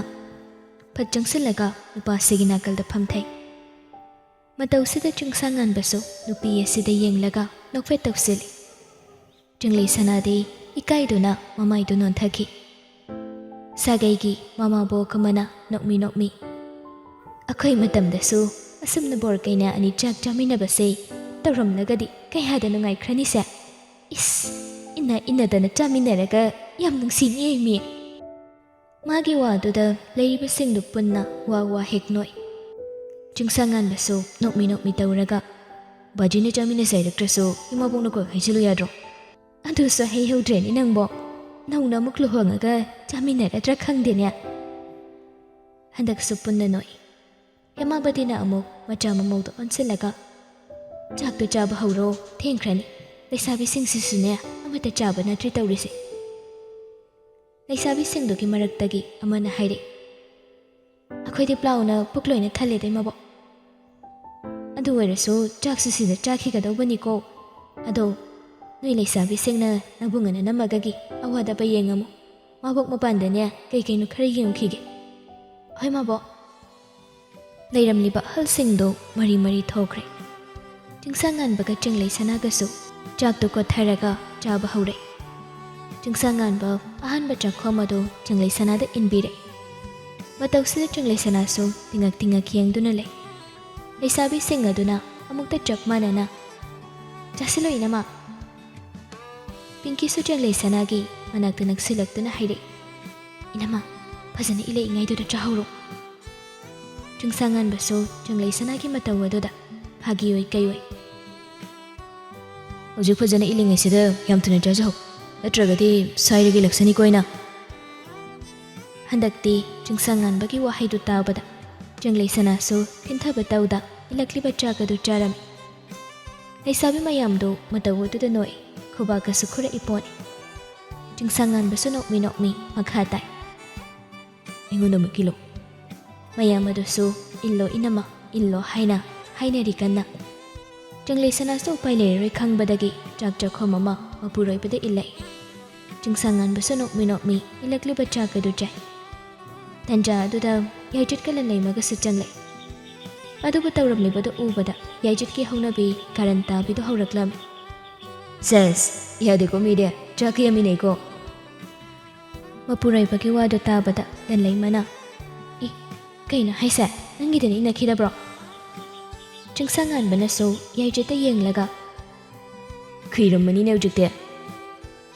ꯐꯠ ꯆꯪꯁꯤꯜꯂꯒ ꯅꯨꯄꯥꯁꯤꯒꯤ ꯅꯥꯀꯜꯗ ꯐꯝꯊꯩ꯫ ꯃꯇꯧꯁꯤꯗ ꯆꯤꯡꯁꯥꯡ ꯉꯥꯟꯕꯁꯨ ꯅꯨꯄꯤ ꯑꯁꯤꯗ ꯌꯦꯡꯂꯒ ꯅꯣꯛꯐꯦꯠ ꯇꯧꯁꯤꯜꯂꯤ꯫ ꯆꯤꯡꯂꯩ ꯁꯅꯥꯗꯤ ꯏꯀꯥꯏꯗꯨꯅ ꯃꯃꯥꯏꯗꯨ ꯅꯣꯟꯊꯈꯤ꯫ ꯁꯥꯒꯩꯒꯤ ꯃꯃꯥꯕꯣꯛ ꯑꯃꯅ ꯅꯣꯛꯃꯤ ꯅꯣꯛꯃꯤ, "ꯑꯩꯈꯣꯏ ꯃꯇꯝꯗꯁꯨ ꯑꯁꯨꯝꯅ ꯕꯣꯔ ꯀꯩꯅꯥ ꯑꯅꯤ ꯆꯥꯛ ꯆꯥꯃꯤꯟꯅꯕꯁꯦ ꯇꯧꯔꯝꯂꯒꯗꯤ ꯀꯌꯥꯗ ꯅꯨꯡꯉꯥꯏꯈ꯭ꯔꯅꯤꯁꯦ꯫ ꯏꯁ, ꯏꯟꯅ ꯏꯟꯅꯗꯅ ꯆꯥꯃꯤꯟꯅꯔꯒ ꯌꯥꯝ ꯅꯨꯡꯁꯤꯅꯤꯌꯦ ꯃꯤ"꯫ ꯃꯥꯒꯤ ꯋꯥꯗꯨꯗ ꯂꯩꯔꯤꯕꯁꯤꯡꯗꯨ ꯄꯨꯟꯅ ꯋꯥ ꯋꯥ ꯍꯦꯛ ꯅꯣꯛꯏ꯫ ꯆꯤꯡꯁꯥꯡ ꯉꯥꯟꯕꯁꯨ ꯅꯣꯛꯃꯤ ꯅꯣꯛꯃꯤ ꯇꯧꯔꯒ, "ꯕꯥꯖꯤꯅ ꯆꯥꯃꯤꯟꯅꯁꯦ ꯍꯥꯏꯔꯛꯇ꯭ꯔꯁꯨ ꯏꯃꯥꯕꯣꯛꯅ ꯀꯣꯛ ꯍꯥꯏꯖꯤꯜꯂꯨ ꯌꯥꯗ꯭ꯔꯣ?" "ꯑꯗꯨꯁꯨ ꯍꯩꯍꯧꯗ꯭ꯔꯦꯅꯦ ꯅꯪꯕꯣ꯫ ꯅꯧꯅ ꯑꯃꯨꯛ ꯂꯨꯍꯣꯡꯉꯒ ꯆꯥꯃꯤꯟꯅꯔꯗ꯭ꯔꯥ ꯈꯪꯗꯦꯅꯦ"꯫ ꯍꯟꯗꯛꯁꯨ ꯄꯨꯟꯅ ꯅꯣꯛꯏ꯫ ꯍꯦꯃꯥꯕꯇꯤꯅ ꯑꯃꯨꯛ ꯃꯆꯥ ꯃꯃꯧꯗ ꯑꯣꯟꯁꯤꯜꯂꯒ, "ꯆꯥꯛꯇꯨ ꯆꯥꯕ ꯍꯧꯔꯣ, ꯊꯦꯡꯈ꯭ꯔꯅꯤ꯫ ꯂꯩꯁꯥꯕꯤꯁꯤꯡꯁꯤꯁꯨꯅꯦ ꯑꯃꯠꯇ ꯆꯥꯕ ꯅꯠꯇ꯭ꯔꯦ ꯇꯧꯔꯤꯁꯦ"꯫ ꯂꯩꯁꯥꯕꯤꯁꯤꯡꯗꯨꯒꯤ ꯃꯔꯛꯇꯒꯤ ꯑꯃꯅ ꯍꯥꯏꯔꯛꯏ, "ꯑꯩꯈꯣꯏꯗꯤ ꯄ꯭ꯂꯥꯎꯅ ꯄꯨꯛ ꯂꯣꯏꯅ ꯊꯜꯂꯦꯗ ꯏꯃꯥꯕꯣꯛ"꯫ ꯑꯗꯨ ꯑꯣꯏꯔꯁꯨ ꯆꯥꯛꯁꯨ ꯁꯤꯗ ꯆꯥꯈꯤꯒꯗꯧꯕꯅꯤꯀꯣ꯫ ꯑꯗꯣ ꯅꯣꯏ ꯂꯩꯁꯥꯕꯤꯁꯤꯡꯅ ꯅꯕꯨꯡ ꯑꯅ ꯅꯝꯃꯒꯒꯤ ꯑꯋꯥꯗꯕ ꯌꯦꯡꯉꯝꯃꯨ꯫ ꯃꯕꯣꯛ ꯃꯄꯥꯟꯗꯅꯦ ꯀꯩ ꯀꯩꯅꯣ ꯈꯔ ꯌꯦꯡꯈꯤꯒꯦ꯫ ꯍꯣꯏ ꯃꯕꯣꯛ꯫ ꯂꯩꯔꯝꯂꯤꯕ ꯑꯍꯜꯁꯤꯡꯗꯣ ꯃꯔꯤ ꯃꯔꯤ ꯊꯣꯛꯈ꯭ꯔꯦ꯫ ꯆꯤꯡꯁꯥꯡꯉꯥꯟꯕꯒ ꯆꯤꯡꯂꯩ ꯁꯅꯥꯒꯁꯨ ꯆꯥꯛꯇꯨ ꯀꯣꯠꯊꯔꯒ ꯆꯥꯕ ꯍꯧꯔꯦ꯫ ꯆꯤꯡꯁꯥꯡꯉꯥꯟꯕ ꯑꯍꯥꯟꯕ ꯆꯥꯛꯈꯣꯝ ꯑꯗꯨ ꯆꯤꯡꯂꯩ ꯁꯅꯥꯗ ꯏꯟꯕꯤꯔꯦ꯫ ꯃꯇꯧꯁꯤꯗ ꯆꯤꯡꯂꯩ ꯁꯅꯥꯁꯨ ꯇꯤꯉꯛ ꯇꯤꯉꯛ ꯌꯦꯡꯗꯨꯅ ꯂꯩ꯫ ꯂꯩꯁꯥꯕꯤꯁꯤꯡ ꯑꯗꯨꯅ ꯑꯃꯨꯛꯇ ꯆꯞ ꯃꯥꯟꯅꯅ, "ꯆꯥꯁꯤꯜꯂꯣ ꯏꯅꯝꯃ꯫" ꯄꯤꯡꯀꯤꯁꯨ ꯆꯤꯡꯂꯩ ꯁꯅꯥꯒꯤ ꯃꯅꯥꯛꯇ ꯅꯛꯁꯤꯜꯂꯛꯇꯨꯅ ꯍꯥꯏꯔꯛꯏ, "ꯏꯅꯝꯃ, ꯐꯖꯅ ꯏꯜꯂꯛꯏꯉꯩꯗꯨꯗ ꯆꯥꯍꯧꯔꯣ꯫" ꯆꯤꯡꯁꯥꯡꯉꯥꯟꯕꯁꯨ ꯆꯤꯡꯂꯩ ꯁꯅꯥꯒꯤ ꯃꯇꯧ ꯑꯗꯨꯗ ꯐꯥꯒꯤ ꯑꯣꯏ ꯀꯩ ꯑꯣꯏ, "ꯍꯧꯖꯤꯛ ꯐꯖꯅ ꯏꯜꯂꯤꯉꯩꯁꯤꯗ ꯌꯥꯝ ꯊꯨꯅ ꯆꯥꯖꯍꯧ, ꯅꯠꯇ꯭ꯔꯒꯗꯤ ꯁꯥꯏꯔꯒ ꯏꯜꯂꯛꯁꯅꯤꯀꯣ ꯑꯩꯅ꯫" ꯍꯟꯗꯛꯇꯤ ꯆꯤꯡꯁꯥꯡꯉꯥꯟꯕꯒꯤ ꯋꯥꯍꯩꯗꯨ ꯇꯥꯕꯗ ꯆꯤꯡꯂꯩ ꯁꯅꯥꯁꯨ ꯊꯤꯟꯊꯕ ꯇꯧꯗ ꯏꯜꯂꯛꯂꯤꯕ ꯆꯥꯛ ꯑꯗꯨ ꯆꯥꯔꯝꯃꯤ꯫ ꯂꯩꯁꯥꯕꯤ ꯃꯌꯥꯝꯗꯨ ꯃꯇꯧ ꯑꯗꯨꯗ ꯅꯣꯛꯏ, ꯈꯨꯕꯥꯛꯀꯁꯨ ꯈꯨꯔꯛꯏ ꯄꯣꯠꯅꯤ꯫ ꯆꯤꯡꯁꯥꯡꯉꯥꯟꯕꯁꯨ ꯅꯣꯛꯃꯤ ꯅꯣꯛꯃꯤ ꯃꯈꯥ ꯇꯥꯏ, "ꯑꯩꯉꯣꯟꯗ ꯑꯃꯨꯛ ꯏꯜꯂꯣ꯫" ꯃꯌꯥꯝ ꯑꯗꯨꯁꯨ "ꯏꯜꯂꯣ ꯏꯅꯝꯃ, ꯏꯜꯂꯣ" ꯍꯥꯏꯅ ꯍꯥꯏꯅꯔꯤ ꯀꯟꯅ꯫ ꯆꯤꯡꯂꯩ ꯁꯅꯥꯁꯨ ꯎꯄꯥꯏ ꯂꯩꯔꯔꯣꯏ ꯈꯪꯕꯗꯒꯤ ꯆꯥꯛ ꯆꯥꯛꯈꯣꯝ ꯑꯃ ꯃꯄꯨꯔꯣꯏꯕꯗ ꯏꯜꯂꯛꯏ꯫ ꯆꯤꯡꯁꯥꯡꯉꯥꯟꯕꯁꯨ ꯅꯣꯛꯃꯤ ꯅꯣꯛꯃꯤ ꯏꯜꯂꯛꯂꯤꯕ ꯆꯥꯛ ꯑꯗꯨ ꯆꯥꯏ꯫ ꯇꯟꯖꯥ ꯑꯗꯨꯗ ꯌꯥꯏꯖꯠꯀ ꯂꯟꯂꯩꯃꯒꯁꯨ ꯆꯪꯂꯛꯏ꯫ ꯑꯗꯨꯕꯨ ꯇꯧꯔꯝꯂꯤꯕꯗꯨ ꯎꯕꯗ ꯌꯥꯏꯖꯠꯀꯤ ꯍꯧꯅꯕꯤ ꯀꯥꯔꯟ ꯇꯥꯕꯤꯗꯨ ꯍꯧꯔꯛꯂꯝꯃꯤ꯫ "ꯁꯦꯁ, ꯌꯥꯗꯦꯀꯣ ꯃꯤꯗꯤ, ꯆꯥꯛ ꯌꯥꯝꯃꯤꯟꯅꯩꯀꯣ꯫" ꯃꯄꯨꯔꯣꯏꯕꯒꯤ ꯋꯥꯗꯨ ꯇꯥꯕꯗ ꯂꯟꯂꯩꯃꯅ, "ꯏ, ꯀꯩꯅꯣ ꯍꯥꯏꯁꯦ? ꯅꯪꯒꯤꯗꯅ ꯏꯟꯅꯈꯤꯗꯕ꯭ꯔꯣ?" ꯆꯤꯡꯁꯥꯡꯉꯥꯟꯕꯅꯁꯨ ꯌꯥꯏꯖꯠꯇ ꯌꯦꯡꯂꯒ, "ꯈꯨꯏꯔꯝꯃꯅꯤꯅꯦ ꯍꯧꯖꯤꯛꯇꯤ꯫"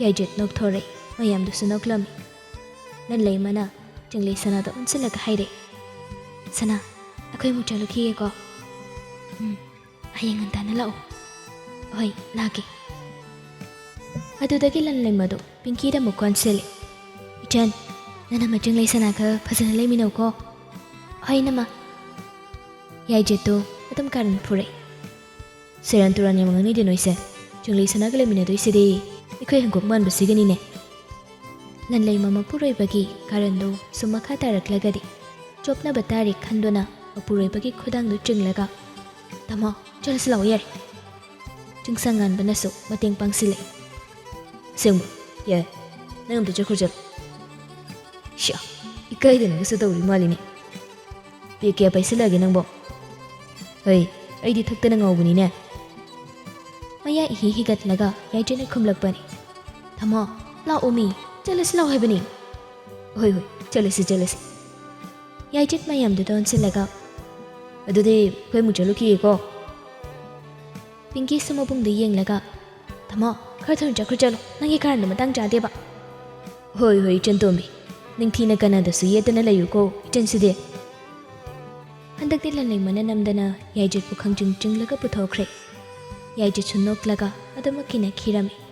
ꯌꯥꯏꯖꯠ ꯅꯣꯛꯊꯣꯔꯛꯏ, ꯃꯌꯥꯝꯗꯨꯁꯨ ꯅꯣꯛꯂꯝꯃꯤ꯫ ꯂꯟꯂꯩꯃꯅ ꯆꯤꯡꯂꯩ ꯁꯅꯥꯗ ꯑꯣꯟꯁꯤꯜꯂꯒ ꯍꯥꯏꯔꯛꯏ, "ꯁꯅꯥ, ꯑꯩꯈꯣꯏ ꯑꯃꯨꯛ ꯆꯠꯂꯨꯈꯤꯒꯦꯀꯣ꯫" "ꯎꯝ, ꯍꯌꯦꯡ ꯉꯟꯇꯥꯅ ꯂꯥꯛꯑꯣ꯫" "ꯍꯣꯏ, ꯂꯥꯛꯀꯦ꯫" ꯑꯗꯨꯗꯒꯤ ꯂꯟꯂꯩꯃꯗꯨ ꯄꯤꯡꯀꯤꯗ ꯑꯃꯨꯛ ꯀꯣꯟꯁꯤꯜꯂꯤ꯫ "ꯏꯆꯟ, ꯅꯅꯝꯃ ꯆꯤꯡꯂꯩ ꯁꯅꯥꯒ ꯐꯖꯅ ꯂꯩꯃꯤꯟꯅꯧꯀꯣ꯫" "ꯍꯣꯏ, ꯏꯅꯝꯃ꯫" ꯌꯥꯏꯖꯠꯇꯨ ꯑꯗꯨꯝ ꯀꯥꯔꯟ ꯐꯨꯔꯛꯏ꯫ "ꯁꯦꯔꯥꯟ ꯇꯨꯔꯥꯟ ꯌꯥꯝ ꯉꯥꯡꯅꯩꯗ ꯅꯣꯏꯁꯦ꯫ ꯆꯤꯡꯂꯩ ꯁꯅꯥꯒ ꯂꯩꯃꯤꯟꯅꯗꯣꯏꯁꯤꯗꯤ ꯑꯩꯈꯣꯏ ꯍꯪꯒꯣꯛ ꯃꯥꯟꯕꯁꯤꯒꯅꯤꯅꯦ꯫" ꯂꯟꯂꯩꯃ ꯃꯄꯨꯔꯣꯏꯕꯒꯤ ꯀꯥꯔꯟꯗꯨ ꯁꯨꯝ ꯃꯈꯥ ꯇꯥꯔꯛꯂꯒꯗꯤ ꯆꯣꯞꯅꯕ ꯇꯥꯔꯦ ꯈꯟꯗꯨꯅ ꯃꯄꯨꯔꯣꯏꯕꯒꯤ ꯈꯨꯗꯥꯡꯗꯨ ꯆꯤꯡꯂꯒ, "ꯇꯥꯃꯣ, ꯆꯠꯂꯁꯤ ꯂꯥꯛꯑꯣ ꯌꯥꯔꯦ꯫" ꯆꯤꯡꯁꯪ ꯉꯥꯟꯕꯅꯁꯨ ꯃꯇꯦꯡ ꯄꯥꯡꯁꯤꯜꯂꯦ꯫ "ꯑꯁꯦꯡꯕ? ꯌꯥꯏ꯫ ꯅꯪ ꯑꯝꯇ ꯆꯠꯈ꯭ꯔꯣ ꯆꯠꯂꯣ꯫" "ꯁꯤꯌꯥ, ꯏꯀꯥꯏꯗꯅꯒꯁꯨ ꯇꯧꯔꯤ ꯃꯥꯜꯂꯤꯅꯦ꯫ ꯄꯦꯛ ꯀꯌꯥ ꯄꯥꯏꯁꯤꯜꯂꯛꯑꯒꯦ ꯅꯪꯕꯣ?" "ꯍꯩ, ꯑꯩꯗꯤ ꯊꯛꯇꯅ ꯉꯥꯎꯕꯅꯤꯅꯦ꯫" ꯃꯌꯥ ꯏꯍꯤ ꯍꯤꯒꯠꯂꯒ ꯌꯥꯏꯆꯦꯠꯅ ꯈꯨꯝꯂꯛꯄꯅꯤ꯫ "ꯇꯥꯃꯣ, ꯂꯥꯛꯑꯣ ꯃꯤ, ꯆꯠꯂꯁꯤ ꯂꯥꯛꯑꯣ ꯍꯥꯏꯕꯅꯤ꯫" "ꯍꯣꯏ ꯍꯣꯏ, ꯆꯠꯂꯁꯤ ꯆꯠꯂꯁꯤ꯫" ꯌꯥꯏꯆꯦꯠ ꯃꯌꯥꯝꯗꯨꯗ ꯑꯣꯟꯁꯤꯜꯂꯒ, "ꯑꯗꯨꯗꯤ ꯑꯩꯈꯣꯏ ꯑꯃꯨꯛ ꯆꯠꯂꯨꯈꯤꯒꯦꯀꯣ꯫" ꯄꯤꯡꯀꯤꯁꯨ ꯃꯕꯨꯡꯗ ꯌꯦꯡꯂꯒ, "ꯇꯥꯃꯣ, ꯈꯔ ꯊꯨꯅ ꯆꯠꯈ꯭ꯔꯣ ꯆꯠꯂꯣ, ꯅꯪꯒꯤ ꯀꯥꯔꯟꯗꯣ ꯃꯇꯥꯡ ꯆꯥꯗꯦꯕ꯫" "ꯍꯣꯏ ꯍꯣꯏ ꯏꯆꯟ ꯇꯣꯝꯕꯤ, ꯅꯤꯡꯊꯤꯅ ꯀꯅꯥꯗꯁꯨ ꯌꯦꯠꯇꯅ ꯂꯩꯌꯨꯀꯣ ꯏꯆꯟꯁꯤꯗꯤ꯫" ꯍꯟꯗꯛꯇꯤ ꯂꯟꯂꯩꯃꯅ ꯅꯝꯗꯅ ꯌꯥꯏꯆꯦꯠꯄꯨ ꯈꯪꯆꯤꯡ ꯆꯤꯡꯂꯒ ꯄꯨꯊꯣꯛꯈ꯭ꯔꯦ꯫ ꯌꯥꯏꯆꯦꯠꯁꯨ ꯅꯣꯛꯂꯒ ꯑꯗꯨꯃꯛ ꯀꯤꯅꯈꯤꯔꯝꯃꯤ꯫